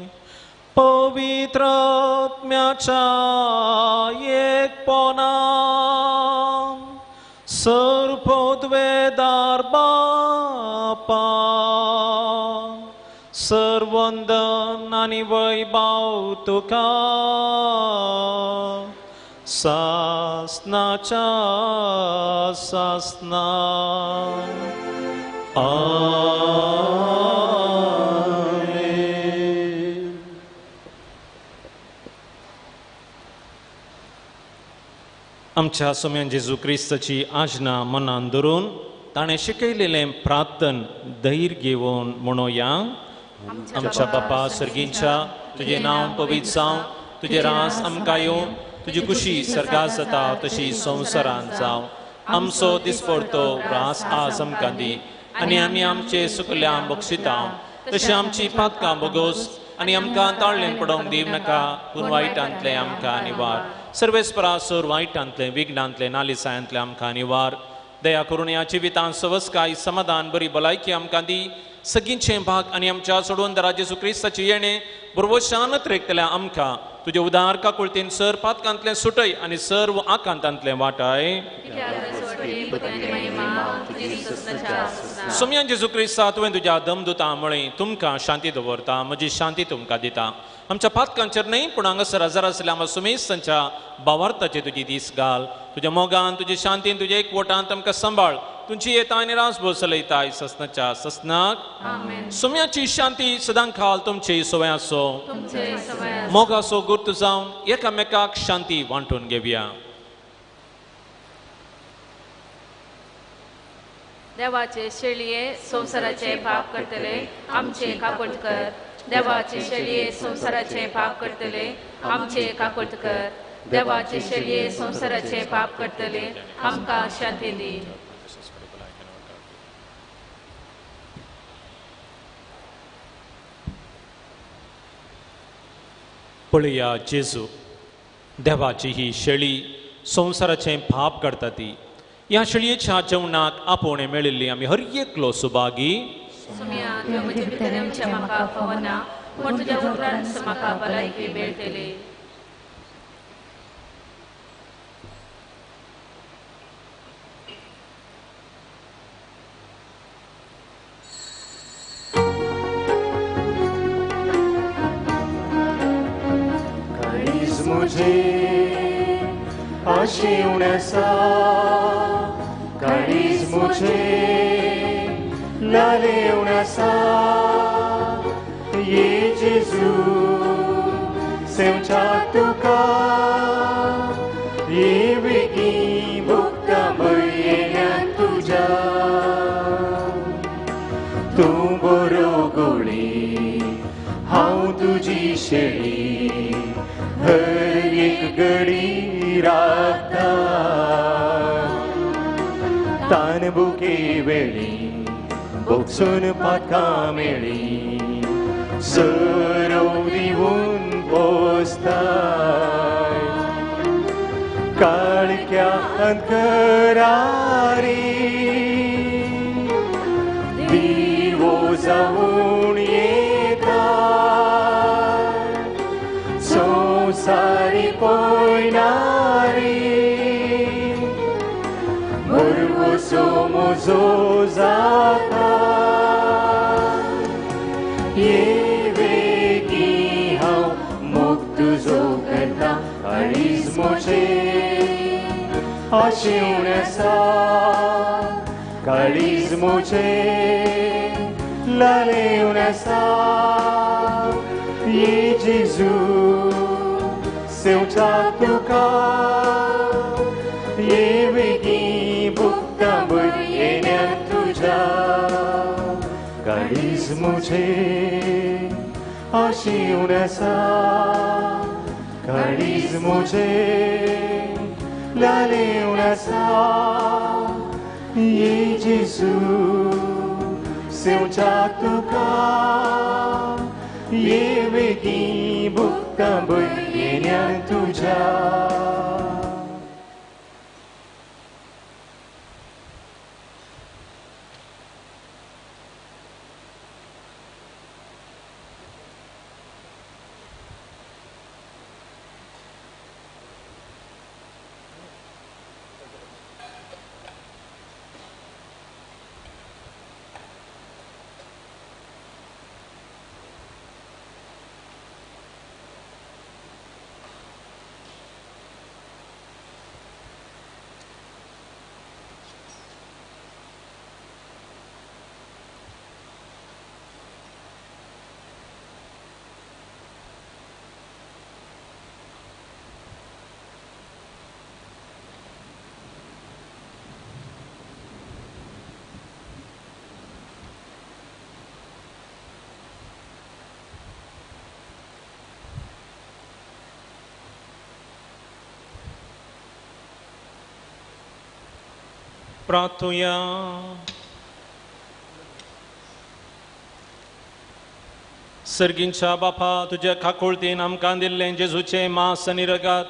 Speaker 7: पवित्र आत्म्याच्या एकपणान सर्वपदवेदार बापा सर्वंदन आनी वैभव तुका सासनाच्या सासना. आमेन. आमच्या सोम्यान जेजू क्रिस्ताची आज्ञा मनान धरून ताणें शिकयलेलें प्रार्थन धैर्य घेवन म्हणोया. आमच्या बापा सर्गींच्या तुजें नांव पवित्र जावं तुजें रास आमकां येवं तुजी खुशी सर्गात जाता तशी संवसारांत जावं. आमचो दिसपडतो रास आज आमकां दी आनी आमी आमचे सुकल्या बक्षिता तशें आमची पातकां बोगोस आनी आमकां ताळ्ळें पडोवंक दिव नाका पूण वायटांतलें आमकां निवार. सर्वेस्परा सोर वायटांतलें विघ्नांतलें नालिसायांतलें आमकां निवार. दया करून ह्या जिवितांत सवस्काय समाधान बरी भलायकी आमकां दी. सगळींचें भाग आनी आमच्या सोडून दरा जेजू क्रिस्ताची येणें बरोबर शानत रेखतल्या आमकां तुजे उदार काकुळतीन सर पातकांतलें सुटय आनी सर्व आकांतांतलें वाटाय. सोमया जेजू क्रिस्ता तुवें तुज्या दमदुता म्हळें तुमकां शांती दवरता, म्हजी शांती तुमकां दिता. आमच्या पातकांचेर न्हय पूण हांगासर हजर आसल्या आमच्या सुमेस्तांच्या भावार्थाचे तुजी दीस घाल. तुज्या मोगान तुजे शांतीन तुज्या एकवटान आमकां सांबाळ. तुमची येता आनी रासभर चलयताय ससनाच्या ससनाक. सोम्याची शांती सदां खाल तुमची सवय आसो. मोगासो गुर्त जावन एकामेकाक शांती वांटून घेवया.
Speaker 5: देवाचे शेळये संवसाराचे पाप करतले आमचे काकुळट कर. देवाचे शेळये संवसाराचे पाप करतले आमचे काकुळट कर. देवाचे शेळये संवसाराचे पाप करतले आमकां शांती दी.
Speaker 7: पळया जेजू, देवाची ही शेळी संवसाराचें पाप काडटा ती. ह्या शेळयेच्या जेवणाक आपोवणें मेळिल्ली आमी हर एकलो सुभागी.
Speaker 2: काळीज मुझे लालेवन आसा. ये जेजू सेवच्या तुका ये वेगीं भुगता भयेल्या तुज्या. तूं बरो गोळी हांव तुजी शेळी हर एक घडी राखता. तान बुके वेळी बोक्सून पातकां मेळी सरव दिवन पोसताय. काळख्या अंधकारारी दिवो जावन येता. संवसारी पयनारी भरवसो म्हजो जाता. ये वेगीं हांव मोग तुजो करता. काळीज म्हजें आशेवन आसा. काळीज म्हजें लालेवन आसा. ये जेजू सेवच्या तुका ये वेगीं भुगता भयेल्या तुज्या. काळीज म्हजें आशेवन आसा. काळीज म्हजें लालेवन आसा. ये जेजू सेवच्या तुका ये वेगीं भुगता भयेल्या तुज्या.
Speaker 7: प्रार्थुया. सर्गींच्या बापा, तुज्या काकुळतीन आमकां दिल्लें जेजूचें मास आनी रगात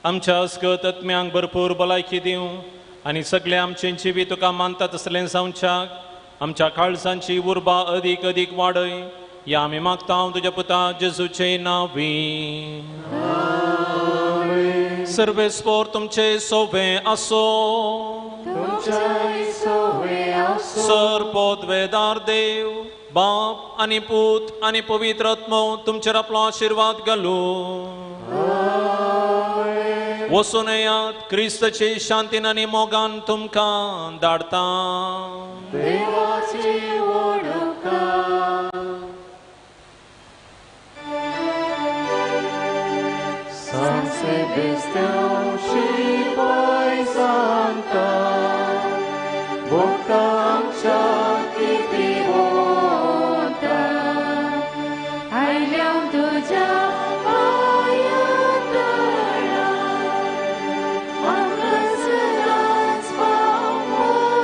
Speaker 7: आमच्या अस्कत आत्म्यांक भरपूर भलायकी दिवं आनी सगळें आमचें जिवीत तुका मानता तसलें जावच्याक आमच्या काळजांची उर्बा अदीक अदीक वाडय. या आमी मागता तुज्या पुता जेजूचें नांवी. सर्वेस्पोर तुमचे सोवे आसो. सर पदवेदार देव बाप आनी पूत आनी पवित्र आत्मो तुमचेर आपलो आशिर्वाद घालू. वचून येयात, क्रिस्ताचे शांतीन आनी मोगान तुमकां धाडटा.
Speaker 2: San Sebastian शिपाय सांगता भोक्तांच्या किती होता
Speaker 8: आयल्या तुज्या पांया तळा आमकां सदांच पावोवया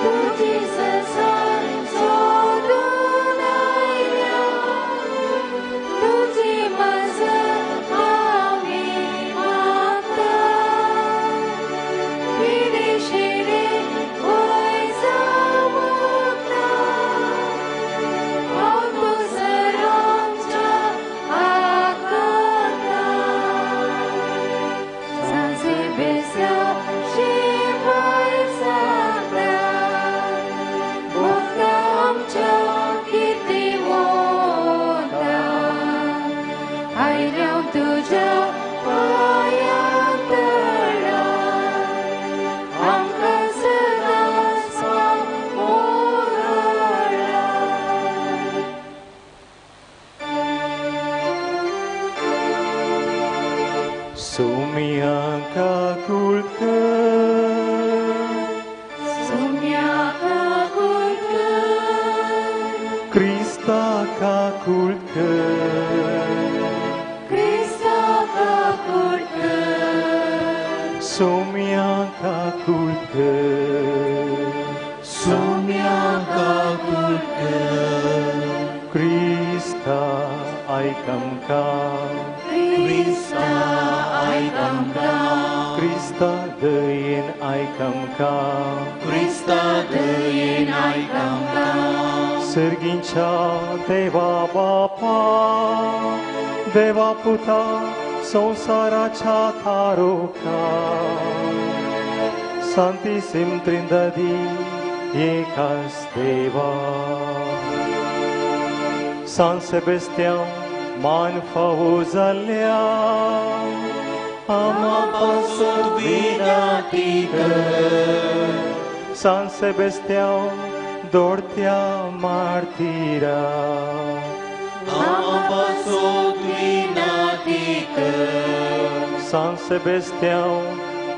Speaker 8: तुजी ससाय सोदून आयल्या तुजी मजत आमी मागता पिडेशिडे वय जावंक हांव तूं सरांच्या आकांता. सान सेबेस्त्यांव शिपाय सांगता भोक्ता आमच्या किर्ती वता आयल्या तुज्या पांया तळा आमकां सदांच पावोवया.
Speaker 2: सोम्या काकुळकर
Speaker 8: सोम्या काकुळकर
Speaker 2: क्रिस्ता काकुळकर
Speaker 8: क्रिस्ता काकुळकर
Speaker 2: सोम्या काकुळकर
Speaker 8: सोम्या काकुळकर
Speaker 2: क्रिस्ता आयक आमकां
Speaker 8: क्रिस्ता आयक आमकां
Speaker 2: क्रिस्ता दयेन आयक आमकां
Speaker 8: क्रिस्ता दयेन आयक आमकां.
Speaker 2: सर्गींच्या देवा बापा देवा पुता संवसाराच्या तारोका सांतीसिम त्रिंददी एकाच देवा सान सेबेस्त्यांव मान फावो जाल्ल्या आमा पासत विनाती कर. सान सेबेस्त्यांव दोडत्या मार्तीरा
Speaker 8: आमा पासत विनाती कर.
Speaker 2: सान सेबेस्त्यांव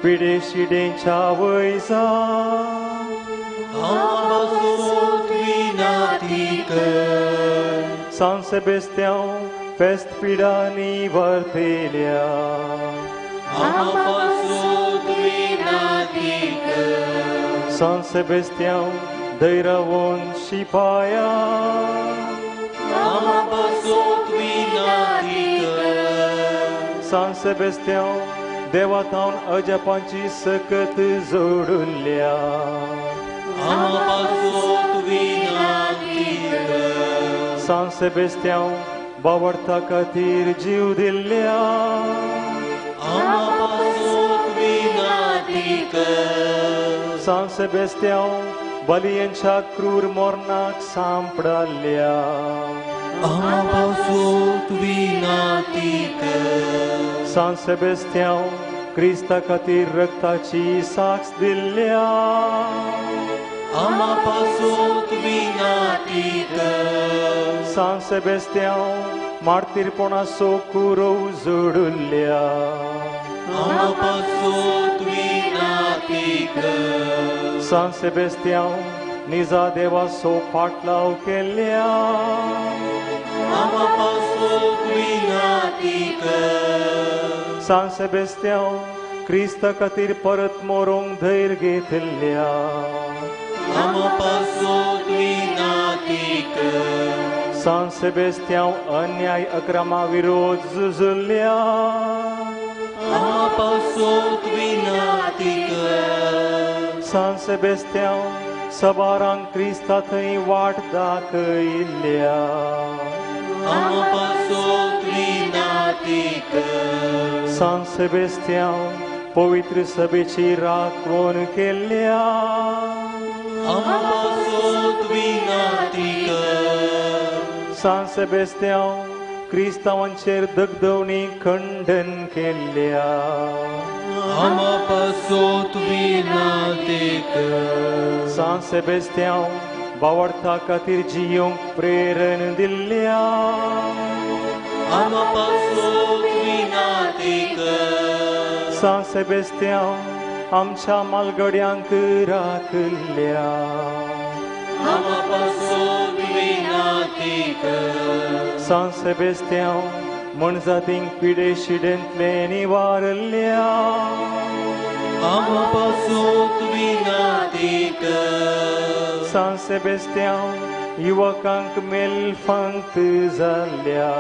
Speaker 2: पिडेशिडेंच्या वयजा
Speaker 8: आमा पासत विनाती कर.
Speaker 2: सान सेबेस्त्यांव फेस्त पिडांनी वर्तेल्या
Speaker 8: आमा पासत विनाती कर.
Speaker 2: सान सेबेस्त्यांव दैरावोन शिपाया
Speaker 8: आमा पासत विनाती कर.
Speaker 2: सान सेबेस्त्यांव देवा थावन अजापांची सकत जोडुल्या
Speaker 8: आमा पासत विनाती कर.
Speaker 2: सान सेबेस्त्यांव बावडता खातीर जीव दिल्ल्या
Speaker 8: आमा पासत विनाती कर.
Speaker 2: सान सेबेस्त्यांव बलियांच्या क्रूर मरणाक सांपडाल्या
Speaker 8: आमा पासत विनाती कर.
Speaker 2: सान सेबेस्त्यांव क्रिस्ता खातीर रक्ताची साक्ष दिल्ल्या
Speaker 8: आमा पासत विनाती कर.
Speaker 2: सान सेबेस्त्यांव मार्तीरपणाचो कुरोव जोडुल्या
Speaker 8: आमा पासत विनाती कर.
Speaker 2: सान सेबेस्त्यांव निजा देवाचो फाटलाव केल्या
Speaker 8: आमा पासत विनाती कर.
Speaker 2: सान सेबेस्त्यांव क्रिस्ता खातीर परत मरोंक धैर्य घेतिल्ल्या
Speaker 8: आमा पासत विनाती कर.
Speaker 2: सान सेबेस्त्यांव अन्याय अक्रमा विरोध झुजुल्ल्या
Speaker 8: आमा पासत विनाती कर.
Speaker 2: सान सेबेस्त्यांव सबारांक क्रिस्ता थंय वाट दाखयल्ल्या
Speaker 8: आमा पासत विनाती विनाती कर.
Speaker 2: सांत सेबेस्त्यांव पवित्र सभेची राखवण केल्या.
Speaker 8: आमा पासत विनाती कर.
Speaker 2: सांत सेबेस्त्यांव क्रिस्तांवांचेर दगदवणी खंडन केल्या.
Speaker 8: आमा पासत विनाती कर.
Speaker 2: सांत सेबेस्त्यांव बावडता खातीर जियोंक प्रेरण दिल्ल्या.
Speaker 8: आमा पासत विनाती कर.
Speaker 2: सांत सेबेस्त्यांव आमच्या मालगड्यांक राखल्या.
Speaker 8: आमा पासत विनाती कर.
Speaker 2: सांत सेबेस्त्यांव मनजातींक पिडे शिडेंतले निवारल्या.
Speaker 8: आमा पासत विनाती कर.
Speaker 2: सांत सेबेस्त्यांव युवकांक मेलफांत जाल्या.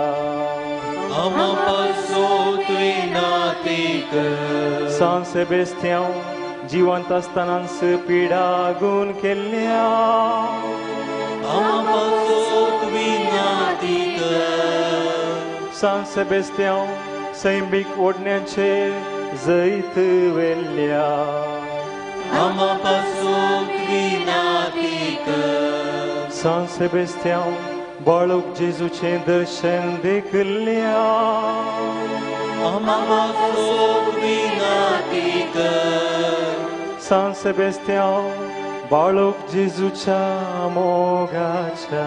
Speaker 8: आमा पासत विनाती कर.
Speaker 2: सांत सेबेस्त्यांव जिवंत आसतनाच पिडागून केल्या.
Speaker 8: आमा पासत विनाती कर.
Speaker 2: सांत सेबेस्त्यांव सैमीक ओडण्याचेर जैत वेल्या.
Speaker 8: आमा पासत विनाती कर.
Speaker 2: सांत सेबेस्त्यांव बाळूक जेजूचें दर्शन देखल्या.
Speaker 8: आमा पासत विनाती कर.
Speaker 2: सांत सेबेस्त्यांव बाळूक जेजूच्या मोगाच्या.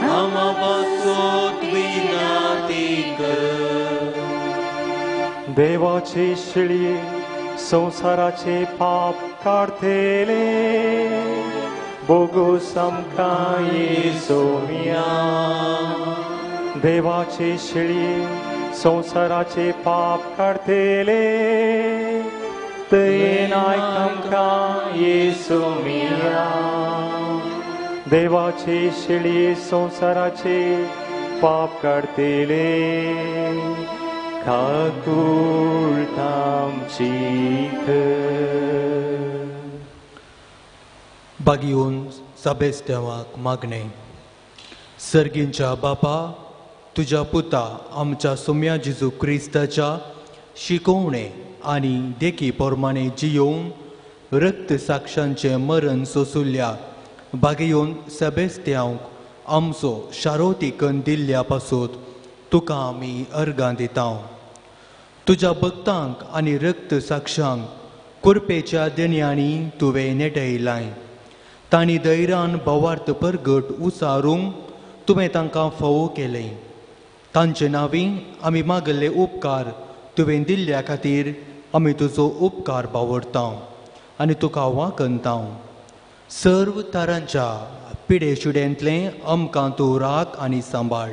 Speaker 8: आमा पासत विनाती कर.
Speaker 2: देवाचे शिळये संवसाराचे पाप काडतेले बोगोस आमकां येसोमिया. देवाचे शिळये संवसाराचे पाप काडतेले दयेन आयक आमकां येसोमिया. देवाचे शिळये संवसाराचे पाप काडतेले काकूळट आमची कर.
Speaker 8: बागयोन साबेस्त्यांवाक मागणें. सर्गींच्या बापा, तुज्या पुता आमच्या सोम्या जेजू क्रिस्ताच्या शिकोवणे आनी देखी प्रमाणे जियोवन रक्त साक्षांचें मरण सोंसुल्ल्या बागयोन सेबेस्त्यांक आमचो शारोतीकन दिल्ल्या पासत तुका आमी अर्गां दिता. तुज्या भक्तांक आनी रक्त साक्षांक कुरपेच्या देण्यांनी तुवें नेटयलाय. तांणी धैर्यान भावार्थ परगट उसारूंक तुवें तांकां फावो केलें. तांचे नांवी आमी मागल्ले उपकार तुवें दिल्ल्या खातीर आमी तुजो उपकार बावडता आनी तुका वाकनता. सर्व तरांच्या पिडे शिड्यांतलें आमकां तूं राख आनी सांबाळ.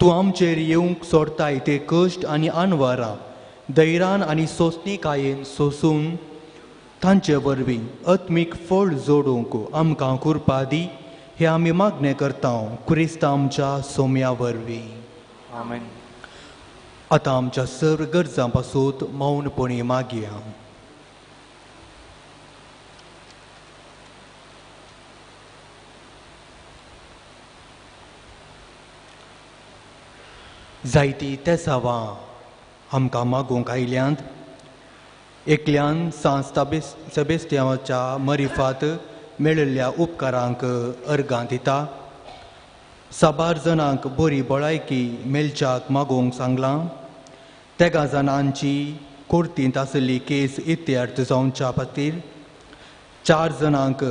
Speaker 8: तूं आमचेर येवंक सोडताय ते कश्ट आनी आनवारां धैर्यान आनी सोंसणीकायेन सोंसून तांचे वरवीं आत्मीक फळ जोडूंक आमकां कृपा दी. हे आमी मागणें करता क्रिस्ता आमच्या सोम्या वरवीं.
Speaker 2: आमेन.
Speaker 8: आतां आमच्या सर्व गरजां पासून मौनपणी मागया. जायतीं तेसावां आमकां मागूंक आयल्यांत. एकल्यान सांत सेबेस्त्यांवाच्या मरिफात मेळिल्ल्या उपकारांक अर्गां दिता. साबार जाणांक बरी भलायकी मेळच्याक मागोवंक सांगलां. तेगा जाणांची कोर्तींत आशिल्ली केस इत्यर्थ जावच्या खातीर, 4 जाणांक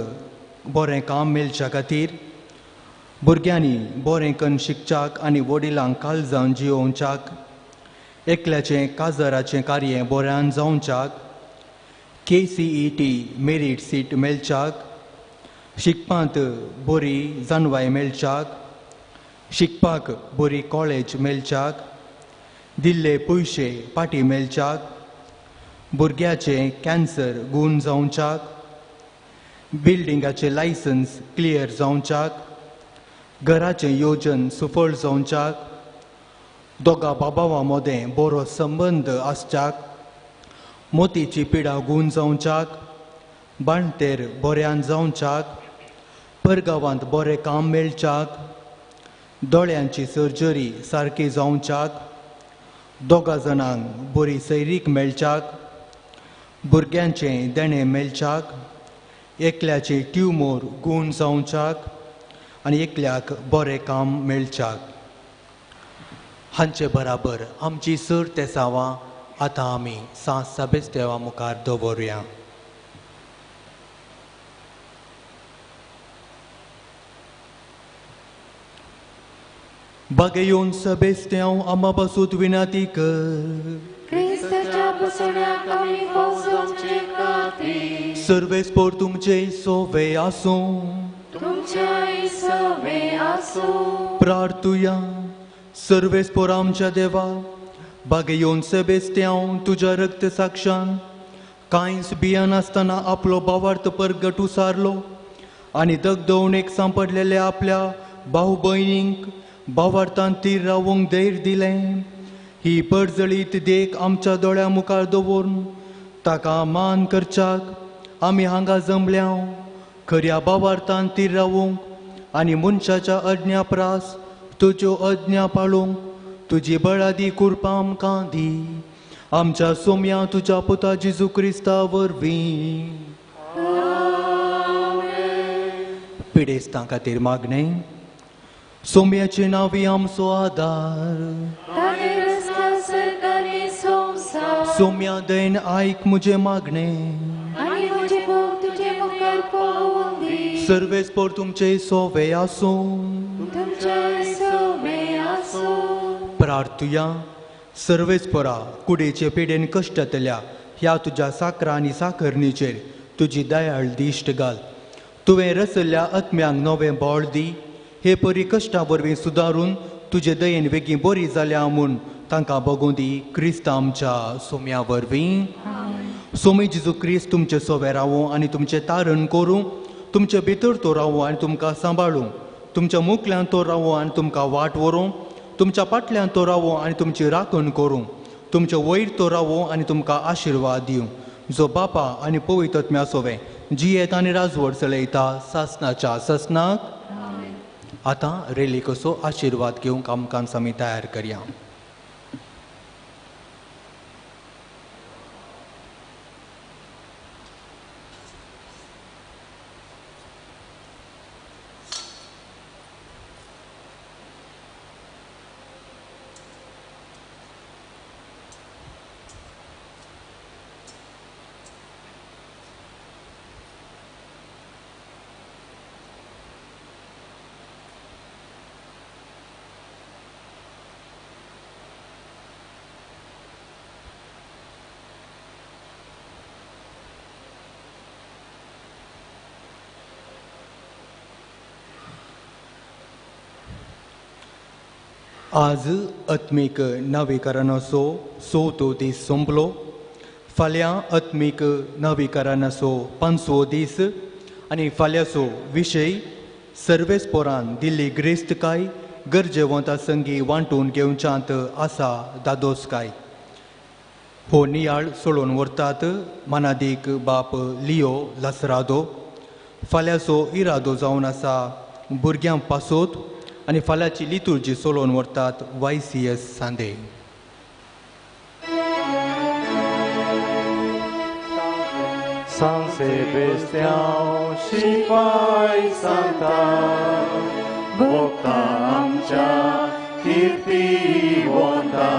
Speaker 8: बरें काम मेळच्या खातीर, भुरग्यांनी बरें कन्न शिकच्याक आनी वडिलांक काळजान जियोवच्याक, एकल्याचें काजराचें कार्य बऱ्यान जावच्याक, KCET merit seat मेळच्याक, शिकपांत बरी जाणवाय मेळच्याक, शिकपाक बरी कॉलेज मेळच्याक, दिल्ले पयशे पाटी मेळच्याक, भुरग्याचें कॅन्सर गूण जावच्याक, बिल्डिंगाचें लायसन्स क्लियर जावच्याक, घराचें योजन सुफळ जावच्याक, दोगा बाबावां मदें बरो संबंद आसच्याक, मोतीची पिडा गूण जावच्याक, बाणतेर बऱ्यान जावच्याक, परगांवांत बरें काम मेळच्याक, दोळ्यांची सर्जरी सारकी जावच्याक, दोगा जाणांक बरी सैरीक मेळच्याक, भुरग्यांचें देणें मेळच्याक, एकल्याचे ट्युमोर गूण जावच्याक आनी एकल्याक बरें काम मेळच्याक. हांचे बराबर आमची सर तेसावां आतां आमी सांत साबेस्तेवा मुखार दवरुया. बागेवन सबेस्त्यांव आमा पासूत विनाती कर. सर्वेस्पोर तुमचे सोवे आसूं. प्रार्थुया. सर्वेस्पोर आमच्या देवा, बागेवन सेबेस्त्यांव तुज्या रक्त साक्षान कांयच भियेनासतना आपलो भावार्थ परगट उसारलो आनी दगदवणेक सांपडलेल्या आपल्या भाव भयणींक भावार्थान तीर रावूंक धैर्य दिलें. ही परजळीत देख आमच्या दोळ्या मुखार दवरून ताका मान करच्याक आमी हांगा जमल्या. खऱ्या भावार्थान तीर रावूंक आनी मनशाच्या अज्ञा प्रास तुज्यो अज्ञा पाळूंक तुजी बळादी कृपा आमकां दी. आमच्या सोम्या तुज्या पुता जेजू क्रिस्ता वरवीं. पिडेस्तां खातीर मागणें. सोम्याचे नांवी आमचो आदार. सोम्या दयेन आयक म्हजें मागणें. सर्वेस्पोर तुमचे सोवे आसूं. प्रार्थुया. सर्वेस्पोरा कुडीचे पिडेन कश्टांतल्या ह्या तुज्या साकरा आनी साकरणीचेर तुजी दयाळ दिश्ट घाल. तुवें रचल्ल्या आत्म्यांक नवें बळ दी. हे परी कश्टां वरवीं सुदारून तुजे दयेन वेगीं बरी जाल्या म्हूण तांकां बगूं दी. क्रिस्त आमच्या सोम्या वरवीं. सोमी जेजू क्रिस्त तुमचे सोवे रावूं आनी तुमचें तारण करूं. तुमचे भितर तो रावूं आनी तुमकां सांबाळूं. तुमच्या मुखल्यान तो रावूं आनी तुमकां वाट व्हरूं. तुमच्या फाटल्यान तो रावूं आनी तुमची राखण करूं. तुमचे वयर तो रावूं आनी तुमकां आशिर्वाद दिवं. जो बापा आनी पवित्र आत्म्या सोवे जियेत आनी राजवट चलयता सासनाच्या सासनाक. आतां रेलिकसो आशिर्वाद घेवंक आमकां आमी तयार करया. आज आत्मीक नवीकरणाचो चवथो दीस सोंपलो. फाल्यां आत्मीक नवीकरणाचो पांचवो दीस आनी फाल्यांचो विशय सर्वेस्पोरान दिल्ली ग्रेस्तकाय गरजेवंता संगी वांटून घेवच्यांत आसा दादोसकाय. हो नियाळ सोडून व्हरतात मानादीक बाप लियो लासरादो. फाल्यांचो इरादो जावन आसा भुरग्यां पासत आनी फाल्यांची लितुर्जी सोलोवन व्हरतात YCS Sande.
Speaker 2: San Sebastian शिपाय सांगता भोगता आमच्या कीर्तिवंता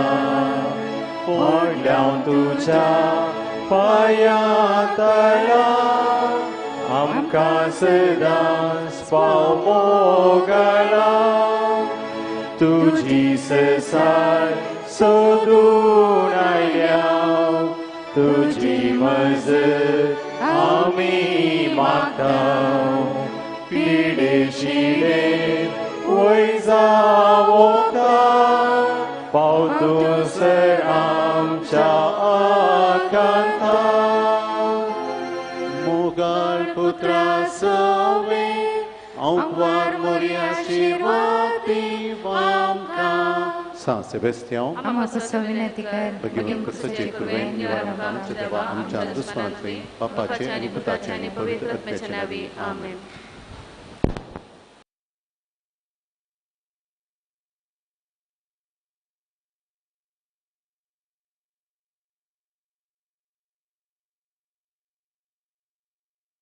Speaker 2: पडल्या तुज्या पांया तळा आमकां सदांच पाव मोगाला तुजी ससाय सोदून आयल्या तुजी मजत आमी मागता पिडेशिले वय जावता पाव तूं सर आमच्या आकांता
Speaker 9: मोगाळ पुत्रा सवे आंकवार मोरयाशिवाती आमकां.
Speaker 11: San Sebastian, भगवंताचे कृपेन निवारण आमच्या देवा आमच्या दुस्मानांतली बापाचे आनी पुताचे आनी पवित्र आत्म्याचे नांवी आमेन.